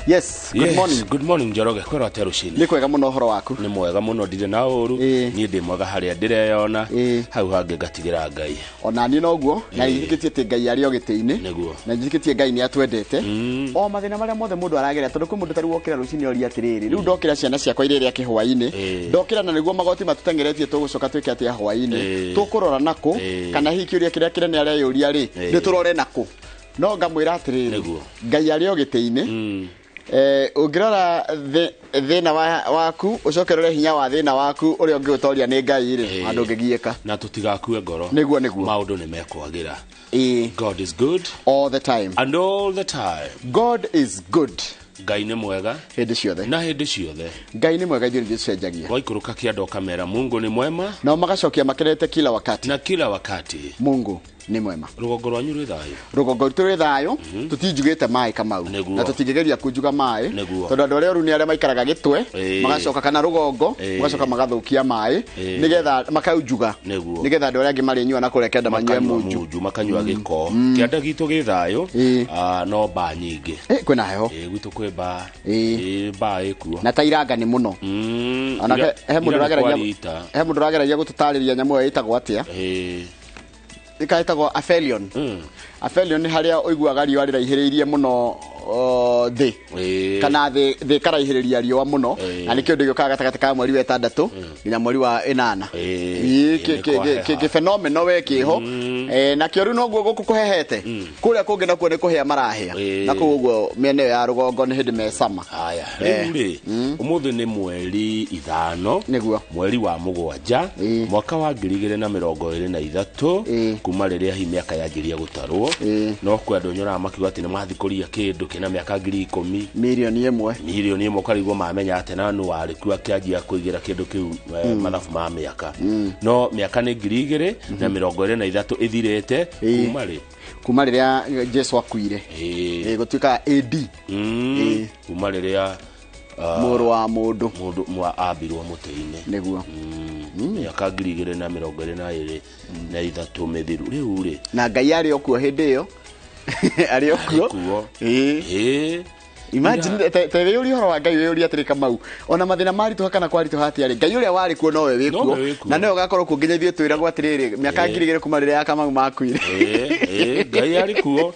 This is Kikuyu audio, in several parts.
Yes, good Yes, morning. Good morning, Njoroge. Kwĩrwo atĩa rũcinĩ? Nĩ kwega mũno, ũhoro waku? Nĩ mwega mũno, ndirĩ na ũru. Niĩ ndĩ mwega harĩa ndĩreyona. Hau hangĩ ngatigĩra Ngai. Ona niĩ noguo, na njĩtĩkĩtie atĩ Ngai arĩ o gĩtĩ-inĩ. Na njĩtĩkĩtie Ngai nĩ atwendete o mathĩna marĩa mothe mũndũ aragerera, tondũ kwĩ mũndũ tarĩu wokĩra rũcinĩ oria atĩrĩrĩ, rĩu ndokĩra ciana ciakwa irĩrĩa kĩhwainĩ, ndokĩra na nĩguo magoti matũteng'eretie, tũgũcoka twĩke atĩa hwainĩ? Tũkũrora nakũ? Kana hihi kĩũria kĩrĩa kĩnene areyũria rĩ, nĩ tũrore nakũ? No ngamwĩra atĩrĩrĩ, Ngai arĩ o gĩtĩ-inĩ. Ũngĩrora thĩna waku, ũcoke ũrore hinya wa thĩna waku ũrĩa ũngĩũtoria nĩ Ngai rĩ, handũ ũngĩgiĩka. Na tũtigakue ngoro. Nĩguo. Maũndũ nĩ mekwagĩra. God is good. All the time. And all the time. God is good. Ngai nĩ mwega. Hĩndĩ ciothe. Na hĩndĩ ciothe. Ngai nĩ mwega, ithuĩ nĩ tũcenjagia. Waikũrũka kĩanda ũkamera Mungu ni mwema. Nao magacokia makenete kila wakati. Na kila wakati. Mungu nĩ mwema. Rũgongo rwanyu rwĩ thayũ? Rũgongo rwitũ rwĩ thayũ, tũtinjugĩte maĩ, Kamau. Na tũtingĩgeria kunjuga maĩ, tondũ andũ arĩa oru nĩ arĩa maikaraga gĩtwe, magacoka kana rũgongo, magacoka magathũkia maĩ nĩgetha makaunjuga, nĩgetha andũ arĩa angĩ marĩnyua na kũrĩa kĩanda manyue Makanyua munju. Munju, makanyua gĩko. Kĩanda gitũ gĩ thayũ. Ah, no mbaa nyingĩ. Kwĩna heho. Gwitũ kwĩ mbaa. Mbaa ĩkuo. Na ta iranga nĩ mũno. Ona he mũndũ ira nĩ ũrageragia kwarita. He mũndũ ũrageragia gũtũtarĩria nyamũ ĩyo ĩtagwo atĩa. Ĩkaĩtagwo aphelion. Aphelion nĩ harĩa ũiguaga riũa rĩraihĩrĩirie mũno thĩ, kana thĩ ĩkaraihĩrĩria riũa mũno, na nĩ kĩũndũ gĩũkaga gatagatĩ ka mweri wa 6 nginya mweri wa 8. Nĩ kwaheha. Kĩphenomeno we kĩho. Nakĩo rĩu noguo gũkũ kũhehete, kũrĩa kũngĩ nakuo nĩ kũhĩa marahĩa, na kũu ũguo mĩena ĩyo ya rũgongo nĩ hĩndĩ mecama. Haya, rĩu rĩ, ũmũthĩ nĩ mweri 5, mweri wa 7, mwaka wa 2023, kuma rĩrĩa hihi mĩaka yanjirie gũtarwo. No kwĩ andũ nyoraga makiuga atĩ nĩ mathikũria kĩndũ kĩna mĩaka 10,000. 1 million. 1 million, ũkarigwo mamenya atĩ na nũ warĩ kuo akĩanjia kũigĩra kĩndũ kĩu mathabu ma mĩaka. No mĩaka nĩ 2023 ĩthirĩte kuma rĩ? Kuma rĩrĩa Jesu akuire. Gũtuĩka AD. Kuma rĩrĩa Mũrũ wa mũndũ. Mũndũ mwa ambirwo mũtĩ-inĩ. Mĩaka 2023 mĩthiru rĩu rĩ. Na Ngai arĩ o kuo hĩndĩ ĩyo, arĩ o kuo. Kuo. Imagine te wĩyũrie ũhoro wa Ngai, wĩyũrie atĩrĩ, Kamau, ona mathĩna maritũha kana kwaritũha atĩa rĩ, Ngai ũrĩa warĩ kuo nowe wĩ kuo. Nowe wĩ kuo. Na nowe ũgakorwo kuo nginya ithuĩ twĩragwo atĩrĩrĩ, mĩaka 2000 kuma rĩrĩa ya Kamau makuire. Ĩĩ, Ngai arĩ kuo.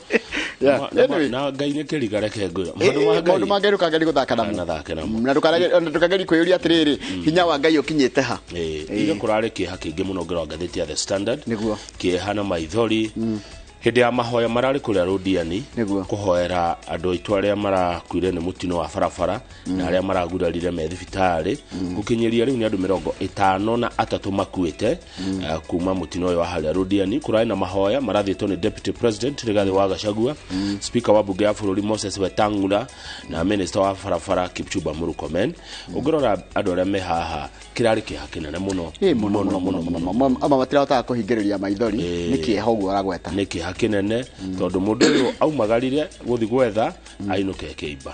Anyway. Na Ngai nĩ kĩriga, reke ngwĩra maũndũ ma Ngai. Maũndũ ma Ngai ndũkagerie gũthaka namo. Ndũkanathake namo. Na ndũkagerie kwĩyũria atĩrĩrĩ, hinya wa Ngai ũkinyĩte ha? Ira kũrarĩ kĩeha kĩingĩ mũno ngĩrora ngathĩti ya The Standard. Kĩeha na maithori hĩndĩ ya mahoya mararĩ kũrĩa Rũdiani kũhoera andũ aitũ arĩa marakuire nĩ mũtino wa barabara na arĩa maragurarire me thibitarĩ. Gũkinyĩria rĩu nĩ andũ 53 makuĩte kuma mũtino ũyũ wa harĩa Rũdiani. Kũrarĩ na mahoya marathiĩtwo nĩ Deputy President Rigathĩ wa Gachagua, Speaker wa bunge ya bũrũri Moses Wetang'ula na Minister wa barabara Kipchumba Murkomen. Ũngĩrora andũ arĩa me haha, kĩrarĩ kĩeha kĩnene mũno. Mũno mũno mũno mũno. Ama matirahotaga kũhingĩrĩria maithori nĩ kĩeha ũguo aragweta. Nĩ kĩeha kĩnene tondũ mũndũ ũyũ aumagarire gũthi gwetha ainũke kĩimba.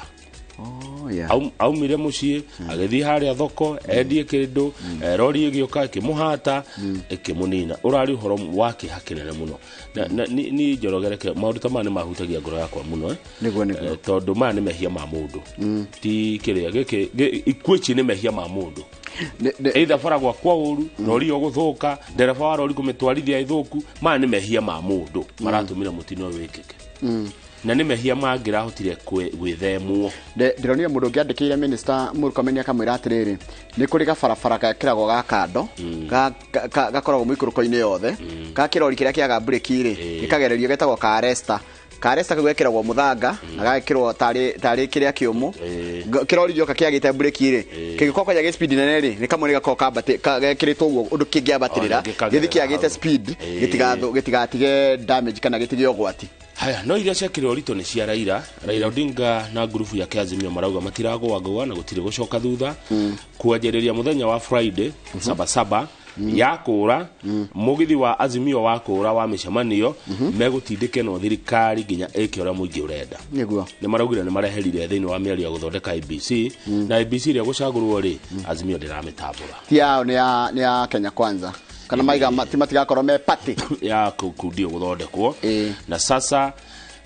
Aumire mũciĩ agĩthiĩ harĩa thoko endie kĩndũ, rori ĩgĩũka ĩkĩmũhata ĩkĩmũnina. Ũrarĩ ũhoro wa kĩeha kĩnene mũno. Na ni njorogereke maũndũ ta maya nĩ mahutagia ngoro yakwa mũno. Nĩguo. Tondũ maya nĩ mehia ma mũndũ, ti kĩrĩa gĩkĩ ikuũ ici nĩ mehia ma mũndũ, either bara gwakwa ũru, rori ĩyo gũthũka, ndereba wa rori kũmĩtwarithia ĩthũku. Maya nĩ mehia ma mũndũ maratũmire mũtino ũyũ wĩkĩke, na nĩ mehia mangĩrahotire gwĩthemwo. Ndĩronire mũndũ ũngĩ andĩkĩire Minister Murkomen akamwĩra atĩrĩrĩ, nĩ kũrĩ gabarabara gekĩragwo ga kando gakoragwo mũikũrũko-inĩ yothe ka kĩrori kĩrĩa kĩaga mburĩki rĩ, gĩkagererio, getagwo ka aresta. Ka aresta kau gekĩragwo mũthanga na gagekĩrwo tarĩ kĩrĩa kĩũmũ. Kĩrori gĩoka kĩagĩte mburĩki rĩ, kĩngĩkorwo kwanja gĩ speed nene rĩ, nĩ kamwe nĩ gakoragwo gekĩrĩtwo ũguo ũndũ kĩngĩambatĩrĩra Ona gĩkagerera gĩthiĩ kĩagĩte hau. speed, gĩtigatige damage kana gĩtige ũgwati. Haya, no iria ciakĩrĩ ũritũ nĩ cia Raila. Raila Odinga na ngurubu yake Azimio marauga matiragũagũa na gũtirĩ gũcoka thutha kwanjĩrĩria mũthenya wa Friday sabasaba ya kũra mũgithi wa Azimio wa kũra wa mĩcemanio megũtindĩke no thirikari nginya ĩke ũrĩa mũingĩ ũrenda. Nĩ maraugire nĩ mareherire thĩinĩ wa mĩario ya gũthondeka IBC, na IBC ĩrĩa gũcagũrwo rĩ, Azimio ndĩramĩtambũra. Ti yao, nĩ ya Kenya Kwanza kana maiga ti matigakorwo me party ya kundi gũthondekwo. Na sasa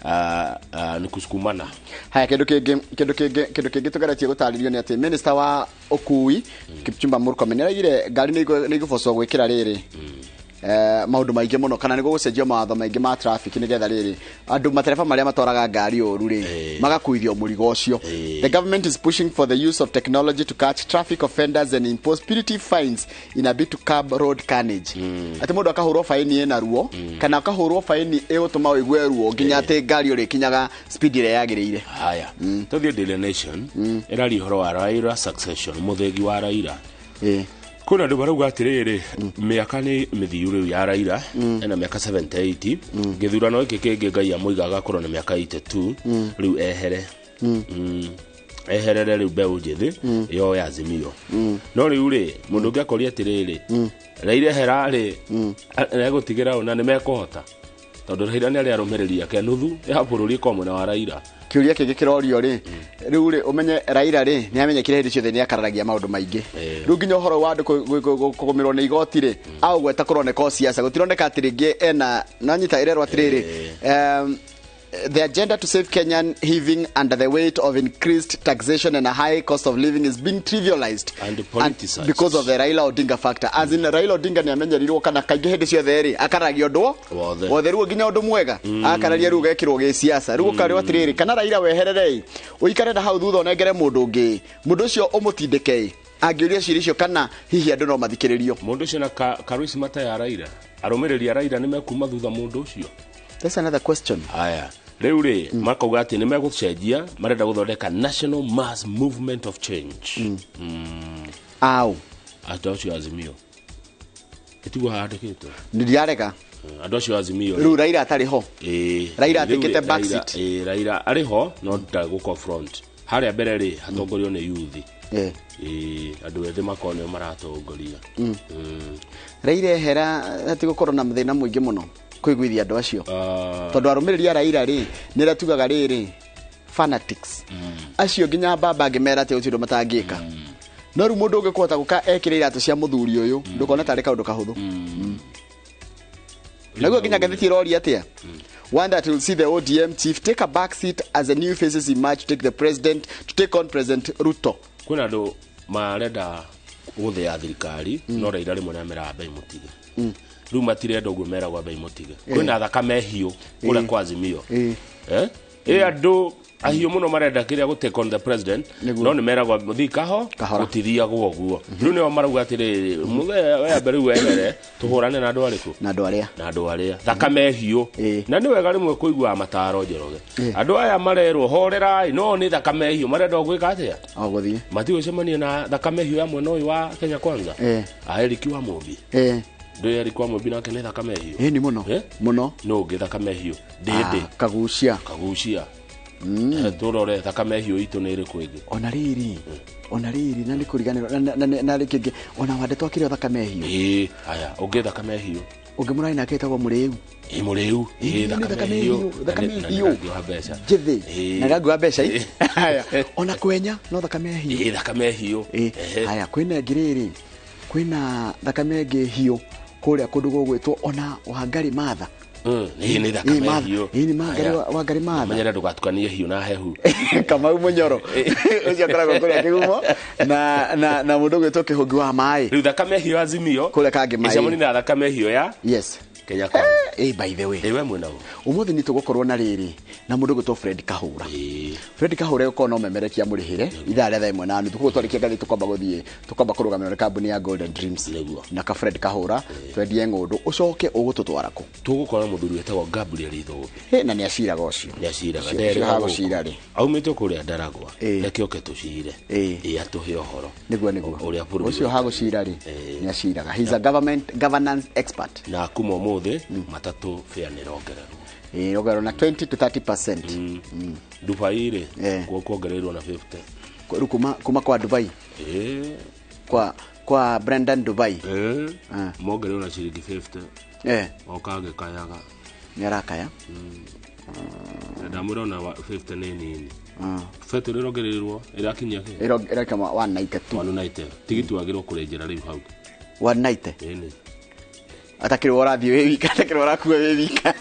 Nĩ kusukumana. Haya, kindu kingi tugeretie gutaririo ni ati minister wa ukui Kipchumba Murkomen araigire ngari ni igubocwo gwikira riri maundu maingi muno kana niguo gucenjio mawatho maingi ma traffic nigetha riri andu matereba maria matwaraga ngari uru ri magakuithio murigo ucio. The government is pushing for the use of technology to catch traffic offenders and impose punitive fines in a bid to curb road carnage. Ati mundu akahurwo faini ina ruo kana akahurwo faini igutuma uigue ruo nginya ati ngari uri kinyaga speed ira yagiriire. Haya, tuthie Daily Nation iraria uhoro wa Raila succession, muthegi wa Raila. Kuna andũ marauga atĩrĩrĩ, mĩaka nĩ mĩthiu rĩu ya Raila, ena mĩaka 78, gĩthurano gĩkĩ kĩngĩ Ngai amũiga agakorwo na mĩaka 82, rĩu ehere. Eherere rĩu mbeũ njĩthĩ yoe Azimio. No rĩu rĩ, mũndũ ũngĩ akoria atĩrĩrĩ, Raila ehera rĩ, egũtigĩra ũ na nĩ mekũhota? Tondũ Raila nĩ arĩ arũmĩrĩri ake nuthu ya bũrũri ĩkorwo mwena wa Raila. Kiuria kĩngĩ kĩrorio rĩ, rĩu rĩ ũmenye Raila rĩ nĩ amenyekire hĩndĩ ciothe nĩ akararagia maũndũ maingĩ. Rĩu nginya ũhoro wa andũ kũgũmĩrwo nĩ igoti rĩ, aũgweta kũroneka o siasa, gũtironeka atĩ rĩngĩ ena nanyita ĩrerwo atĩrĩrĩ, the agenda to save Kenyan heaving under the weight of increased taxation and a high cost of living is being trivialized and politicized because of the Raila Odinga factor. As in Raila Odinga ni amenyerirwo kana kaingĩ hĩndĩ ciothe rĩ akaragia ũndũ wothe rĩu nginya ũndũ mwega akararia rĩu gekirwo gĩ siasa. Rĩu ũkarĩo atĩrĩrĩ, kana Raila weherere ũikare na hau thutha ũnengere mũndũ ũngĩ, mũndũ ũcio ũmũtindĩke angĩũria ciũria icio kana hihi andũ no mathikĩrĩrio. Mũndũ ũcio na charisma ta ya Raila, arũmĩrĩri a Raila nĩ mekuma thutha mũndũ ũcio. That's another question. Haya, rĩu rĩ makauga atĩ nĩ megũcenjia, marenda gũthondeka National Mass Movement of Change. Au andũ acio Azimio ĩtiguo handĩkĩtwo ndirarega andũ acio Azimio rĩu Raila atarĩ ho. Raila atekete back seat. Raila arĩ ho no ndagũkorwo front harĩa mbere rĩ hatongorio nĩ youth. Andũ ethĩ makorwo nĩo maratongoria. Raila ehera hatigũkorwo na mathĩna mũingĩ mũno kũiguithia andũ acio, tondũ arũmĩrĩri a Raila rĩ nĩ arĩa tugaga rĩrĩ fanatics acio nginya baba angĩmera atĩ gũtirĩ ũndũ matangĩka. No rĩu mũndũ ũngĩkũhota gũka ekĩre iratũ cia mũthuri ũyũ ndũkona tarĩ kaũndũ kahũthũ. Naguo nginya ngathĩti ĩroria atĩa? One that will see the ODM chief take a back seat as the new faces emerge to take the president to take on President Ruto. Kwĩna andũ marenda gũthĩa thirikari no Raila rĩmwe nĩameraga mbei mũtige. Rĩu matirenda ũguo meragwo mbei mũtige. Kwĩna thakame hiũ kũrĩa kwa Azimio. Andũ ahiũ mũno marenda kĩrĩa gũ take on the president no nĩ meragwo mũthii kaho gũtithiagwo ũguo. Rĩu nĩo marauga atĩrĩrĩ, mũthee we ambe rĩu wehere tũhũrane na andũ arĩkũ? Na andũ arĩa. Na andũ arĩa thakame hiũ. Na nĩ wega rĩmwe kũiguaga mataro Njoroge. Andũ aya marerwo horerai no nĩ thakame hiũ marenda gwĩka atĩa? O gũthiĩ. Matigũcemania na thakame hiũ ya mwena ũyũ wa Kenya Kwanza. A Eric wa Mũmbi. Ndũ Eric wa Mũmbi nake nĩ thakame hiũ. Nĩ mũno. Mũno. No ũngĩ thakame hiũ. Ndĩndĩ. Kagucia. Kagucia. Tũrore thakame hiũ itũ nĩ ĩrĩkũ ĩngĩ. Ona rĩrĩ, ona rĩrĩ na nĩ kũriganĩrwo na rĩ kĩngĩ ona wande twakĩrĩ thakame hiũ. Haya, ũngĩ thakame hiũ. Ũngĩ mũrarĩ nake etagwo Mũrĩu. Mũrĩu. Thakame hiũ. Thakame hiũ. Njĩthĩ. Na nĩranguoha mbeca i. Haya, ona kwenya no thakame hiũ. Thakame hiũ. Haya, kwĩna ĩngĩ rĩrĩ, kwĩna thakame ĩngĩ hiũ kũrĩa kũndũ gũgwĩtwo ona Wangari Matha. Nĩ thakame hiũ. Nĩ Wangari Matha. Menyera ndũgatukanie hiũ na hehu. Kamau Mũnyoro ũcio akoragwo kũrĩa Kĩgumo na mũndũ ũgwĩtwo Kĩhũngi wa maĩ. Rĩu thakame hiũ Azimio kũrĩa Kangĩ maĩ. Ĩcemanie na thakame hiũ ya Yes. Kenya Kwanza. By the way. We mwena ũ? Ũmũthĩ nĩ tũgũkorwo na rĩrĩ na mũndũ ũgwĩtwo Fred Kahũra. Fred Kahũra egũkorwo no memerekia mũrĩhĩre ithaa rĩa 1:30. Koguo twarĩkia ngathĩti tũkwamba gũthiĩ tũkwamba kũrũgamĩrĩrwo nĩ kambuni ya Golden Dreams. Na ka Fred Kahũra twendie ng'ũndũ ũcoke ũgũtũtwara kũ? Tũgũkorwo mũthuri wĩtagwo Gabriel Ithũmbi. Na nĩ aciraga ũcio. Nĩ aciraga. Gũcira rĩ. Aumĩte kũrĩa Ndaragwa. Reke oke tũcire. Atũhe ũhoro. Nĩguo nĩguo. Ũrĩa bũrũri ũcio hagũcira rĩ nĩ aciraga. He's a government governance expert. Na kuma ũmũthĩ matatũ fare nĩ ĩrongererwo. Ĩrongererwo na 20 to 30%. Dubai rĩ kuongereirwo na 50. Rĩu kuma kwa Dubai. Kwa Brendan Dubai. Mongereirwo na ciringi 50. Oka agĩkayaga. Nĩ arakaya. Ndamwĩra ona 50 nĩ nini. Betũrũ ĩrongereirwo ĩrakinyia kĩ? Ĩrakama 192. 190. Tigiti wagĩrĩirwo kũrĩnjĩra rĩu hau. 190. Ĩni. Atakĩrĩ ũrathiĩ wĩ wika, atakĩrĩ ũrakua wĩ wika.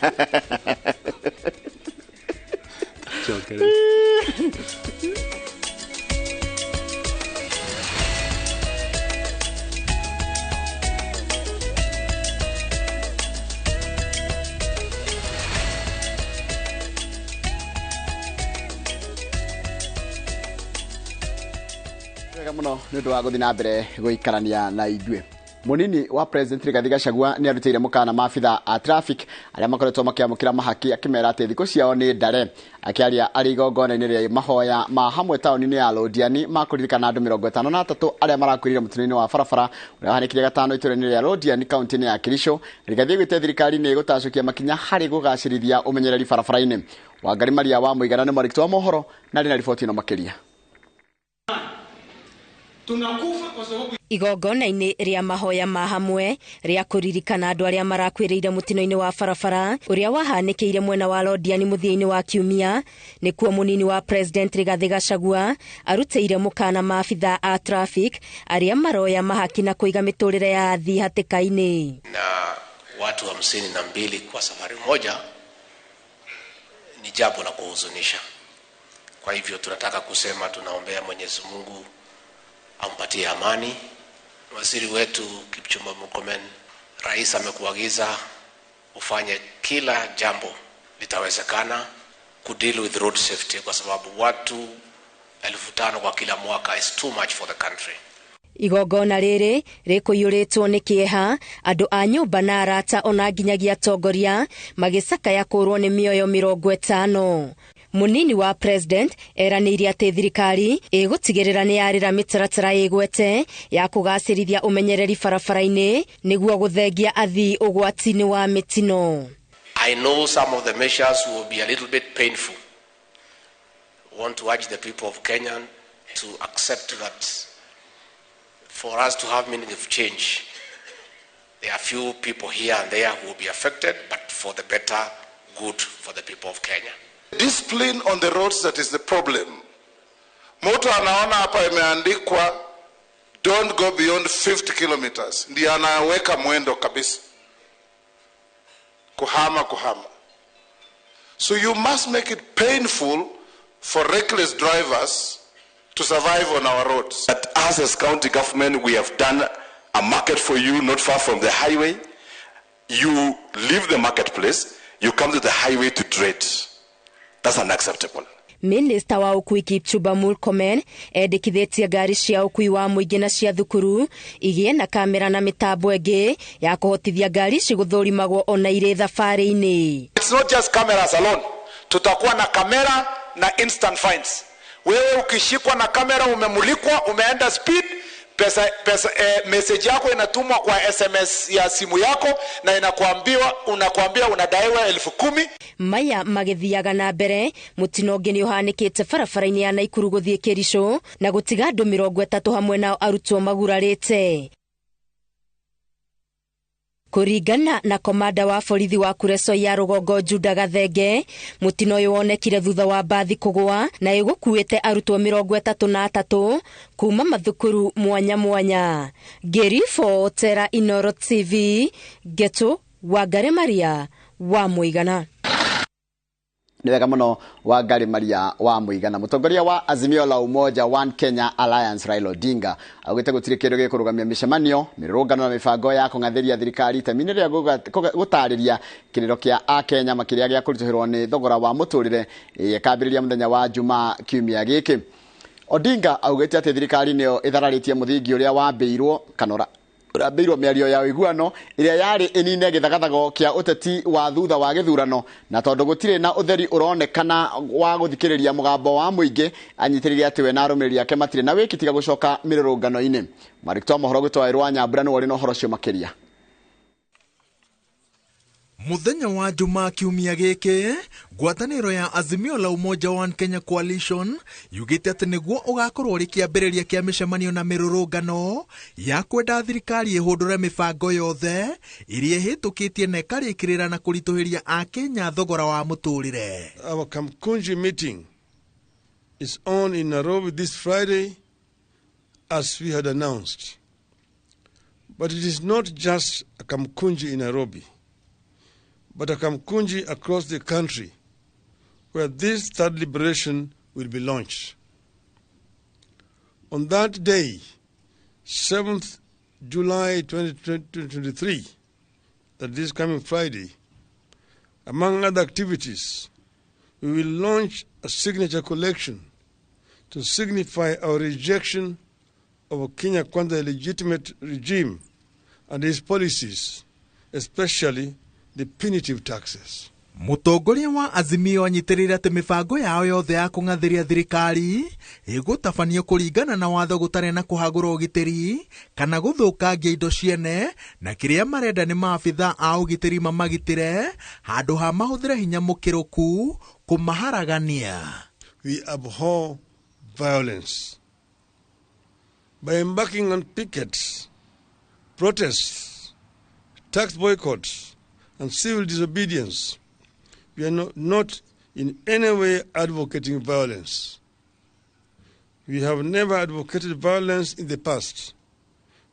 Wega muno nĩ ũndũ wa gũthiĩ na mbere gũikarania na ithuĩ. Munini wa President Rigathi Gachagua nĩ arutĩire mũkana maabitha a traffic arĩa makoretwo makĩamũkĩra mahaki akĩmera atĩ thikũ ciao nĩ ndare. Akĩaria arĩ igongona-inĩ rĩa mahoya ma hamwe taũni-inĩ ya Londiani ma kũririkana andũ 53 arĩa marakuĩrĩire mũtino-inĩ wa barabara ũrĩa wahanĩkire gatano itũũra-inĩ rĩa Londiani kaunti-inĩ ya Kericho. Rigathi augĩte thirikari nĩ ĩgũtacũkia makinya harĩ gũgacĩrithia ũmenyereri barabara-inĩ. Wangari Maria wa Mũigana nĩ mwandĩki wa mohoro na arĩ na riboti ĩno makĩria. Igongona-inĩ rĩa mahoya ma hamwe rĩa kũririkana andũ arĩa marakuĩrĩire mũtino-inĩ wa barabara ũrĩa wahanĩkĩire mwena wa Londiani mũthia-inĩ wa kiumia, nĩkuo mũnini wa President Rigathi Gachagua arutĩire mũkana maabitha a traffic arĩa maroya mahaki na kũiga mĩtũrĩre ya athii hatĩka-inĩ. Na watu 52 kwa safari moja ni jambo la kuhuzunisha. Kwa hivyo tunataka kusema tunaombea Mwenyezi Mungu ampatie amani. Waziri wetu Kipchumba Murkomen, rais amekuagiza ufanye kila jambo litawezekana kudeal with road safety, kwa sababu watu 5,000 kwa kila mwaka is too much for the country. Igongona rĩrĩ rĩkũiyũrĩtwo nĩ kĩeha, andũ a nyũmba na arata ona nginyagia atongoria magĩcakaya kũrwo nĩ mĩoyo 50. Munini wa President eranĩire atĩ thirikari ĩgũtigĩrĩra nĩ yarĩra mĩtaratara ĩgwete ya kũgacĩrithia ũmenyereri barabara-inĩ nĩguo gũthengia athii ũgwati-inĩ wa mĩtino. I know some of the measures will be a little bit painful. We want to urge the people of Kenya to accept that for us to have meaningful change, there are few people here and there who will be affected, but for the better good for the people of Kenya. Discipline on the roads, that is the problem. Mtu anaona hapa imeandikwa don't go beyond 50 kilometers. Ndiye anaweka mwendo kabisa. Kuhama kuhama. So you must make it painful for reckless drivers to survive on our roads. That us as county government, we have done a market for you not far from the highway. You leave the marketplace, you come to the highway to trade. That's unacceptable. Minister wa ũkui Kipchumba Murkomen endekithĩtie ngari cia ũkui wa mũingĩ na cia thukuru igĩe na kamera na mĩtambo ĩngĩ ya kũhotithia ngari ici gũthũrimagwo ona irĩ thabarĩ-inĩ. It's not just cameras alone. Tutakuwa na kamera na instant fines. Wewe ukishikwa na kamera umemulikwa, umeenda speed, pesa, message yako inatumwa kwa SMS ya simu yako na inakuambiwa, unakuambia unadaiwa 10,000. Maya magĩthiaga na mbere, mũtino ũngĩ nĩ ũhanĩkĩte barabara-inĩ ya Naikuru gũthiĩ Kericho na gũtiga andũ 30 hamwe nao arutwo magurarĩte. Kũringana na komanda wa borithi wa Kuresoi ya rũgongo Juda Gathenge, mũtino ũyũ wonekire thutha wa mbathi kũgũa na ĩgũkuĩte arutwo 33 kuma mathukuru mwanya mwanya. Ngĩribotera Inooro TV, Ngetu Wangari Maria wa Mũigana. Nĩ wega mũno Wangari Maria wa Mũigana. Mũtongoria wa Azimio la Umoja One Kenya Alliance Raila Odinga augĩte gũtirĩ kĩndũ gĩkũrũgamia mĩcemanio, mĩrũrũngano na mĩbango ya kũng'athĩria thirikari itemi-inĩ rĩa gũtarĩria kĩrĩro kĩa Akenya makĩria gĩa kũritũhĩrwo nĩ thogora wa mũtũrĩre ĩkambĩrĩria mũthenya wa Jumaa kiumia gĩkĩ. Odinga augĩte atĩ thirikari nĩyo ĩthararĩtie mũthingi ũrĩa wambĩirwo kana ũrambĩirwo mĩario ya ũiguano ĩrĩa yarĩ ĩnine gĩthagathago kĩa ũteti wa thutha wa gĩthurano, na tondũ gũtirĩ na ũtheri ũronekana wa gũthikĩrĩria mũgambo wa mũingĩ, anyitĩrĩire atĩ we na arũmĩrĩri ake matirĩ na wĩki tiga gũcoka mĩrũrũngano-inĩ. Mwandĩki wa mohoro gwĩtwo Wairũ wa Nyambura nĩwe ũrĩ na ũhoro ũcio makĩria. Muthenya wa Jumaa kiumia gĩkĩ, ngwatanĩro ya Azimio la Umoja One Kenya Coalition yugĩte atĩ nĩguo ũgakorwo ũrĩ kĩambĩrĩria kĩa mĩcemanio na mĩrũrũngano ya kwenda thirikari ĩhũndũre mĩbango yothe ĩrĩa ĩhĩtũkĩtie na ĩkarĩkĩrĩra na kũritũhĩria Akenya thogora wa mũtũrĩre. Our Kamkunji meeting is on in Nairobi this Friday, as we had announced. But it is not just a Kamkunji in Nairobi, but a Kamkunji across the country where this third liberation will be launched. On that day, 7th July 2023, that is coming Friday, among other activities, we will launch a signature collection to signify our rejection of a Kenya Kwanza legitimate regime and its policies, especially the punitive taxes. Mũtongoria wa Azimio anyitĩrĩire atĩ mĩbango yao yothe ya kũng'athĩria thirikari ĩgũtabanio kũringana na watho gũtarĩ na kũhagũra ũgitĩri kana gũthũkangia indo ciene, na kĩrĩa marenda nĩ maabitha a ũgitĩri mamagitĩre handũ ha mahũthĩre hinya mũkĩrũku kũmaharagania. We abhor violence. By embarking on pickets, protests, tax boycotts, and civil disobedience, we are not in any way advocating violence. We have never advocated violence in the past.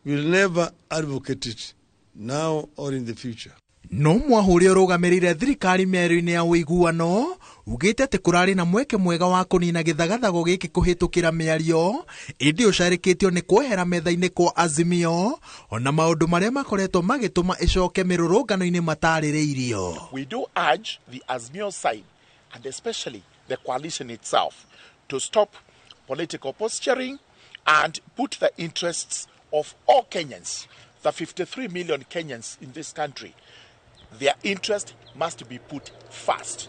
We will never advocate it now or in the future. No mwahu ũrĩa ũrũgamĩrĩire thirikari mĩario-inĩ ya ũiguano ugĩte atĩ kũrarĩ na mweke mwega wa kũnina gĩthagathago gĩkĩ kũhĩtũkĩra mĩario, ĩndĩ ũcarĩkĩtio nĩ kwehera metha-inĩ kwa Azimio ona maũndũ marĩa makoretwo magĩtũma ĩcoke mĩrũrũngano-inĩ matarĩrĩirio. We do urge the Azimio side and especially the coalition itself to stop political posturing and put the interests of all Kenyans, the 53 million Kenyans in this country, their interest must be put first.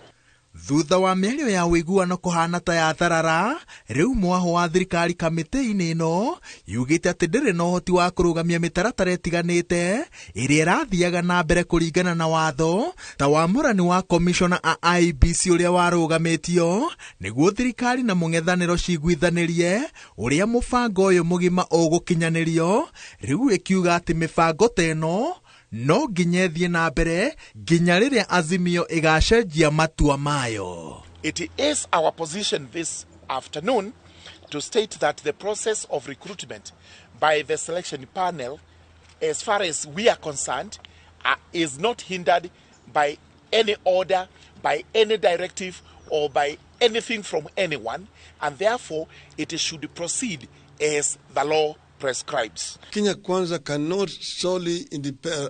Thutha wa mĩario ya ũiguano kũhana ta ya tharara, rĩu mwaho wa thirikari kamĩtĩ-inĩ ĩno yugĩte atĩ ndĩrĩ na ũhoti wa kũrũgamia mĩtaratara ĩtiganĩte ĩrĩa ĩrathiaga na mbere kũringana na watho ta wamũrani wa komishona a IEBC ũrĩa warũgamĩtio nĩguo thirikari na mũng'ethanĩro ciguithanĩrie ũrĩa mũbango ũyũ mũgima ũgũkinyanĩrio. Rĩu ĩkiuga atĩ mĩbango ta ĩno no nginya ĩthiĩ na mbere nginya rĩrĩa Azimio ĩgacenjia matua mayo. It is our position this afternoon to state that the process of recruitment by the selection panel, as far as we are concerned, is not hindered by any order, by any directive, or by anything from anyone, and therefore it should proceed as the law prescribes. Kenya Kwanza cannot solely,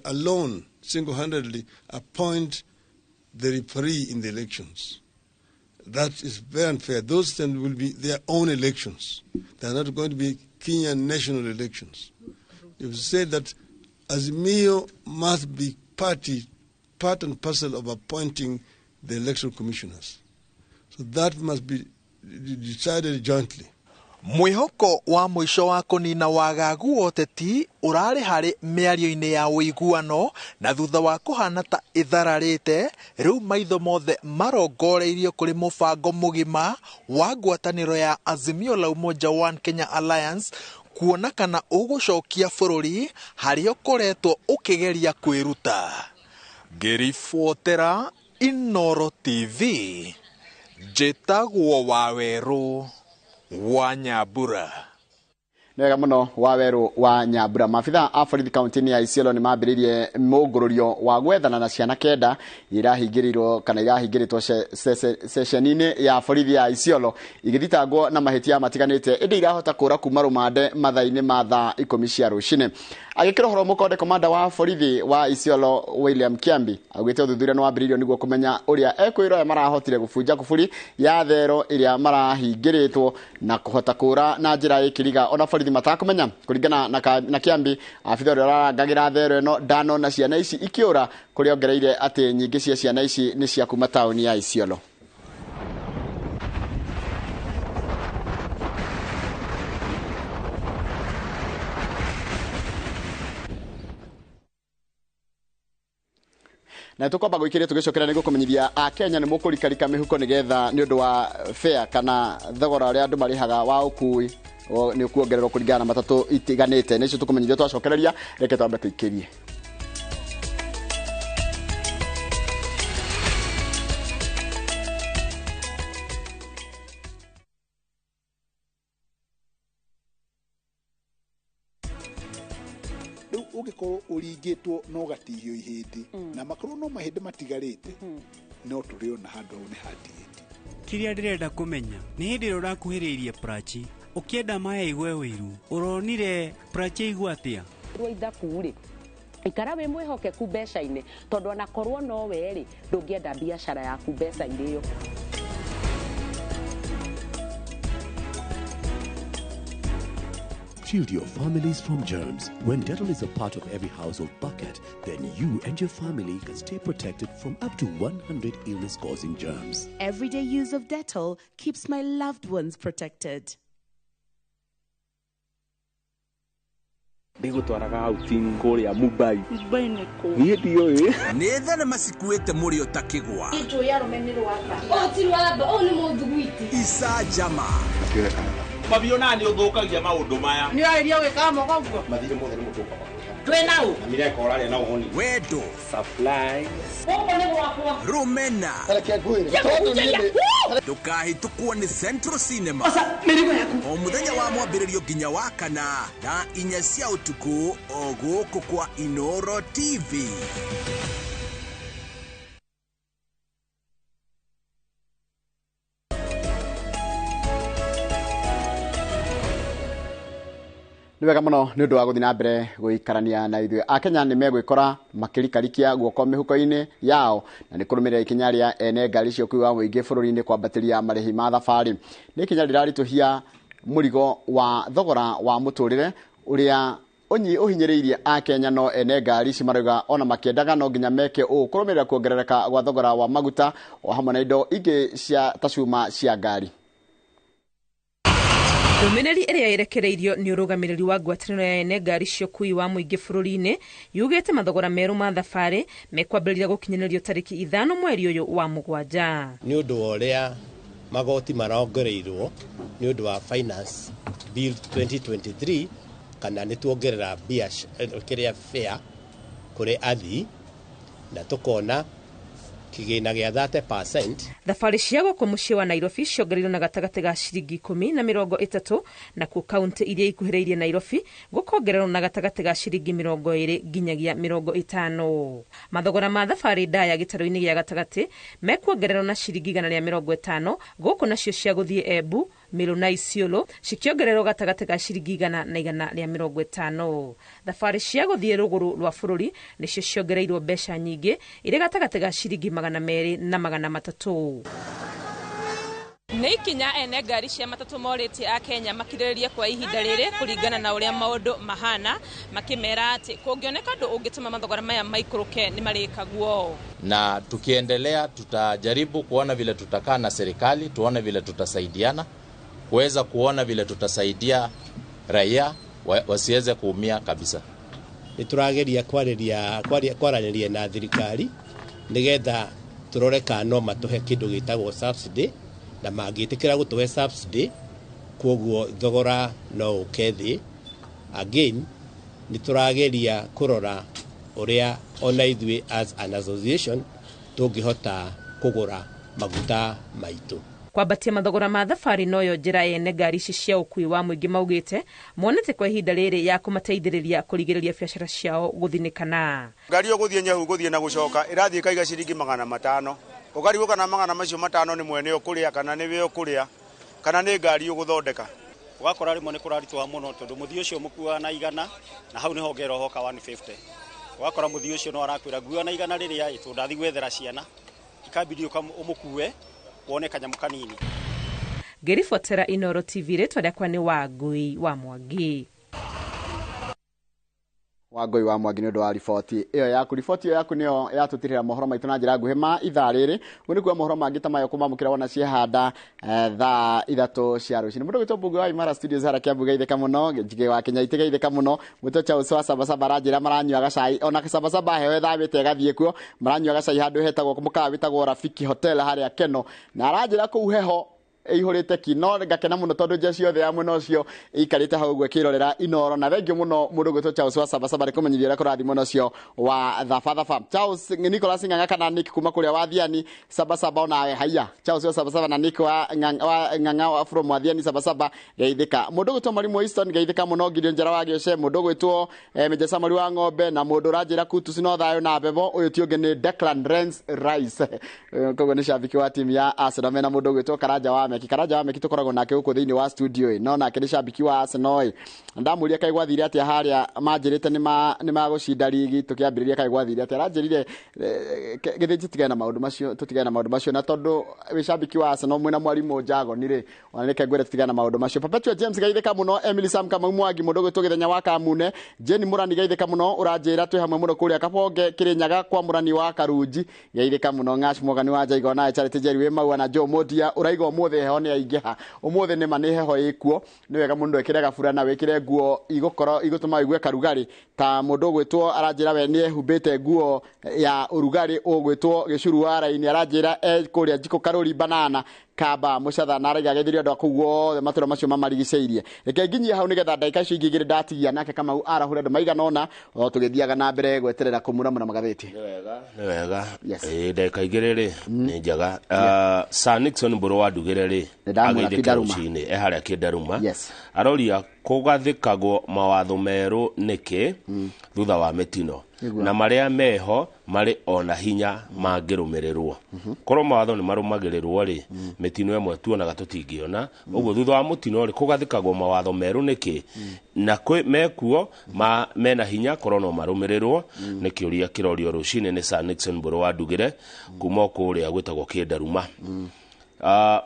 alone, single-handedly appoint the referee in the elections. That is very unfair. Those then will be their own elections. They are not going to be Kenyan national elections. You've said that Azimio must be part and parcel of appointing the electoral commissioners. So that must be decided jointly. Mwĩhoko wa mũico wa kũnina wagagu wa ũteti ũrarĩ harĩ mĩario-inĩ ya ũiguano, na thutha wa kũhana ta ĩthararĩte, rĩu maitho mothe marongoreirio kũrĩ mũbango mũgima wa ngwatanĩro ya Azimio la Umoja One Kenya Alliance kuona kana ũgũcokia bũrũri harĩa ũkoretwo ũkĩgeria kwĩruta. Ngĩribotera Inooro TV, njĩtagwo Wawerũ wa Nyambura. Nĩ wega mũno Wawerũ wa Nyambura. Maabitha a borithi kaunti-inĩ ya Isiolo nĩ mambĩrĩirie mũngũrũrio wa gwethana na ciana kenda irahingĩrĩirwo kana irahingĩrĩtwo ceceni-inĩ ya borithi ya Isiolo igĩthitangwo na mahĩtia matiganĩte, ĩndĩ irahota kũra kuma rũmande mathaa-inĩ ma thaa 10 cia rũcinĩ. Agĩkĩra ũhoro mũkonde, komanda wa borithi wa Isiolo William Kiambi augĩte ũthuthuria nĩ wambĩrĩirio nĩguo kũmenya ũrĩa ekwĩrwo aya marahotire gũbunja kuburi ya thero ĩrĩa marahingĩrĩtwo na kũhota kũra na njĩra ĩkĩriga ona borithi matakumenya. Kũringana na Kiambi, abitha ũrĩa ũrarangagĩra thero ĩno ndanona ciana ici ikĩũra, kũrĩa ongereire atĩ nyingĩ cia ciana ici nĩ cia kuma taũni ya Isiolo. Na tukwamba gwikire tugicokera niguo kumenyithia a Kenya ni mukurikarika mihuko nigetha ni undu wa fare kana thogora uria andu marihaga wa ukui ni ukuongererwo kuringana na matatu itiganite. Nicio tukumenyithia twacokereria, reke twambe tuikirie. Riu ungikorwo uringitwo no gatihio ihindi na makorwo no mahindi matigarite no turiona handu hau ni hatigite. Kĩrĩa ndĩrenda kũmenya nĩ hĩndĩ ĩrĩa ũrakuhĩrĩirie Prachi ũkĩenda maya igue ũiru ũronire Prachi aigua atĩa? Rwa ithabu rĩ, ikara wĩ mwĩhokeku mbeca-inĩ tondũ onakorwo no we rĩ, ndũngĩenda biacara yaku mbeca irĩo. Shield your families from germs. When Dettol is a part of every household bucket, then you and your family can stay protected from up to 100 illness-causing germs. Everyday use of Dettol keeps my loved ones protected. Ndigũtwaraga outing kũrĩa Mumbai. Mumbai nĩ kũ? Niĩ ndiũĩ. Nĩ thenema cikuĩte mũrĩo ta kĩgwa. Njũĩ arũme nĩ rwamba. Ũũ ti rwamba, ũũ nĩ mũthuguiti. Icanjama. Mabio na nĩ ũthũkagia maũndũ maya. Nĩ ũrairia gwĩkaga moko ũguo? Mathirĩ mothe nĩ mũtũka. Twĩ na ũ? Na mireka ũrarĩa na ũhũni. Wendo. Supplies. Gũkũ nĩ gwakwa. Rũmena. Reke ngwĩre. Tondũ niĩ nĩ Ndũkahĩtũkwo nĩ Central Cinema. Oca, mĩrigo yaku. O mũthenya wa mwambĩrĩrio nginya wa kana thaa 4 cia ũtukũ o gũkũ kwa Inoro TV. Nĩ wega mũno nĩ ũndũ wa gũthiĩ na mbere gũikarania na ithuĩ. Akenya nĩ megwĩkora makĩrikarikia guoko mĩhuko-inĩ yao na nĩ kũrũmĩrĩra ikinya rĩa ene ngari cia ũkuui wa mũingĩ bũrũri-inĩ kwambatĩria marĩhi ma thabarĩ. Nĩ ikinya rĩraritũhia mũrigo wa thogora wa mũtũrĩre ũrĩa ũhinyĩrĩirie Akenya, no ene ngari ici marauga ona makĩendaga no nginya meke ũũ kũrũmĩrĩra kuongerereka gwa thogora wa maguta o hamwe na indo ingĩ cia ta cuma cia ngari. Ndũmĩrĩri ĩrĩa ĩrekereirio nĩ ũrũgamĩrĩri wa ngwatanĩro ya ene ngari cia ũkuui wa mũingĩ bũrũri-inĩ yugĩte mathogora merũ ma thabarĩ mekwambĩrĩria gũkinyanĩrio tarĩki 5 mweri ũyũ wa 7. Nĩ ũndũ wa ũrĩa magoti marongereirwo nĩ ũndũ wa Finance Bill 2023, kana nĩ tuongerera kĩrĩa fare kũrĩ athii na tũkona kĩgĩna gĩa 30%. Thabarĩ cia gũkũ mũciĩ wa Nairobi ciongereirwo na gatagatĩ ga ciringi 10 na 30, nakuo kaunti iria ikuhĩrĩirie Nairobi gũkongererwo na gatagatĩ ga ciringi 20 nginyagia 50. Mathogora ma thabarĩ ndaya gĩtarũ-inĩ gĩa gatagatĩ mekuongererwo na ciringi 150, gũkũ nacio cia gũthiĩ Embu, Meru na Isiolo cikĩongererwo gatagatĩ ga ciringi 100 na 150. Thabarĩ cia gũthiĩ rũgũrũ rwa bũrũri nĩcio ciongereirwo mbeca nyingĩ irĩ gatagatĩ ga ciringi 200 na 300. Nĩ ikinya ene ngari cia matatũ morĩtie a Kenya makirĩrĩrie kwa ihinda rĩrĩ kũringana na ũrĩa maũndũ mahana, makĩmera atĩ kũngĩoneka ũndũ ũngĩtũma mathogora maya maikũrũke nĩ marĩkaguo. Na tukiendelea tutajaribu kuona vile tutakaa na serikali, tuone vile tutasaidiana, kuweza kuona vile tutasaidia raia wasiweze kuumia kabisa. Nĩ tũrageria kwaranĩria na thirikari nĩgetha tũrore kana no matũhe kĩndũ gĩtagwo subsidy, na mangĩtĩkĩra gũtũhe subsidy kwoguo thogora no ũke thĩ. Again, nĩ tũrageria kũrora ũrĩa ona ithuĩ as an association tũngĩhota kũgũra maguta maitũ. Kwambatia mathogora ma thabarĩ noyo njĩra ene ngari ici cia ũkuui wa mũingĩ maugĩte monete kwa ihinda rĩrĩ ya kũmateithĩrĩria kũrigĩrĩria biacara ciao gũthinĩkana. Ngari ĩyo gũthiĩ Nyahu gũthiĩ na gũcoka ĩrathiĩ ĩkaiga ciringi 500, ũkarigwo kana 500 macio nĩ mwene ũkũrĩa kana nĩwe ũkũrĩa kana nĩ ngari ũgũthondeka. Ũgakora rĩmwe nĩ kũraritũha mũno tondũ mũthii ũcio mũkuaga na 100 na hau nĩho ongerera hoka 150. Ũgakora mũthii ũcio no arakwĩra ngua na 100 rĩrĩa ĩ tondũ ndathiĩ gwethera ciana, ikambidi ũmũkue wone kanyamũ kanini. Ngĩribotera Inoro TV, rĩtwa rĩakwa nĩ Wangui wa Mwangi. Wangui wa Mwangi nĩ ũndũ wa riboti ĩyo yaku. Riboti ĩyo yaku nĩyo yatũtirĩra mohoro maitũ na njĩra nguhĩ ma ithaa rĩrĩ. Ũguo nĩ kuga mohoro mangĩ ta maya ũkũmamũkĩra wona ciehanda thaa 3 cia rũcinĩ. Mũndũ ũgwĩtwo Mbunge wa Imara Studios harĩa Kiambu geithĩka mũno, Njige wa Kenya itigeithĩka mũno, Mũtwe Charles wa Sabasaba aranjĩra maranyua gacai, ona Sabasaba heho ĩthamĩte ĩgathiĩ kuo, maranyua gacai handũ hetagwo mũkawa wĩtagwo Rafiki Hotel harĩa Keno, na aranjĩra kũu heho Ĩihũrĩte ki, no ngakena mũno tondũ njeci yothe ya mwena ũcio ĩikarĩte hau ũguo ĩkĩrorera Inoro. Na thengiũ mũno mũndũ ũgwĩtwo Charles wa Sabasaba nĩ kũmenyithia ũrĩa kũrathiĩ mwena ũcio wa Thabathaba. Charles Nicholas Ng'ang'a kana Nick kuma kũrĩa Wathiani Sabasaba, onawe haiya. Charles wa Sabasaba na Nick wa Ng'ang'a wa from Wathiani Sabasaba, geithĩka. Mũndũ ũgwĩtwo Mwalimu Easton, geithĩka mũno. Gideon Njara wa Gĩoce, mũndũ ũgwĩtwo Meja Samuel wa Ng'ombe, na mũndũ ũranjĩra kutu no thayũ na bebo, ũyũ ti ũngĩ nĩ Declan Renz Rice. Koguo nĩ shabiki wa timu ya Arsenal mena mũndũ ũgwĩtwo Karanja wa Meki. Karanja wa Meki tũkoragwo nake gũkũ thĩinĩ wa studio ĩ, no nake nĩ shabiki wa Arsenal ĩ. Ndamũria kaĩ gwathire atĩa harĩa, manjĩrĩte nĩ magũcinda rigi tũkĩambĩrĩria, kaĩ gwathire atĩa? Aranjĩrire gĩthĩ tũtigane na maũndũ macio, tũtigane na maũndũ macio, na tondũ wĩ shabiki wa Arsenal mwĩna mwarimũ Jagoni rĩ, ona reke ngwĩre tũtigane na maũndũ macio. Perpetua James, geithĩka mũno. Emily Sam Kamau Mwangi, mũndũ ũgwĩtwo Gĩthenya wa Kamune, Jane Mũrani, geithĩka mũno. Ũranjĩra twĩ hamwe mũno kũrĩa Kabonge Kĩrĩnyaga kwa Mũrani wa Karunji, geithĩka mũno. Ng'ash Mogani wa Njaigo nawe Charity Jerry wĩ Maua na Joe Modia, ũraiga ũmũthĩ heho nĩ yaingĩha. Ũmũthĩ nĩ ma nĩ heho ĩkuo, nĩ wega mũndũ ekĩre gabura na wĩkĩre nguo igũkorwo igũtũma ũigue karugarĩ. Ta mũndũ ũgwĩtwo aranjĩra we nĩ ehumbĩte nguo ya ũrugarĩ, ũgwĩtwo Gĩcuru wa Raini, aranjĩra e kũrĩa Njikũ Karũri Banana Kamba Mũcatha, na araiga geithirio andũ a kũu othe matũra macio mamarigicĩirie. Reke nginyie hau nĩgetha ndagĩka icio ingĩ igĩrĩ ndatigia nake Kamau arahũre andũ maigana ũna o tũgĩthiaga na mbere gweterera kũmuramura magathĩti. Nĩ wega. Ĩĩ, ndagĩka igĩrĩ rĩ nĩ njega. Sir Nixon Mbũrũ wa Ndugĩre rĩ, Nĩndamwĩra ageithĩke. Kĩndaruma. Rũcinĩ e harĩa Kĩndaruma. Aroria kũgathĩkagwo mawatho merũ nĩkĩ thutha wa mĩtino, na marĩa meho marĩ ona hinya mangĩrũmĩrĩrwo. Korwo mawatho nĩ marũmagĩrĩrwo rĩ, mĩtino ĩmwe tuonaga tũtingĩona ũguo. Thutha wa mũtino rĩ, kũgathĩkagwo mawatho merũ nĩkĩ, na kwĩ mekuo ma mena hinya korwo no marũmĩrĩrwo? Nĩ kĩũria kĩrorio rũcinĩ nĩ Sir Nixon Mbũrũ wa Ndugĩre kuma o kũrĩa gwĩtagwo Kĩndaruma.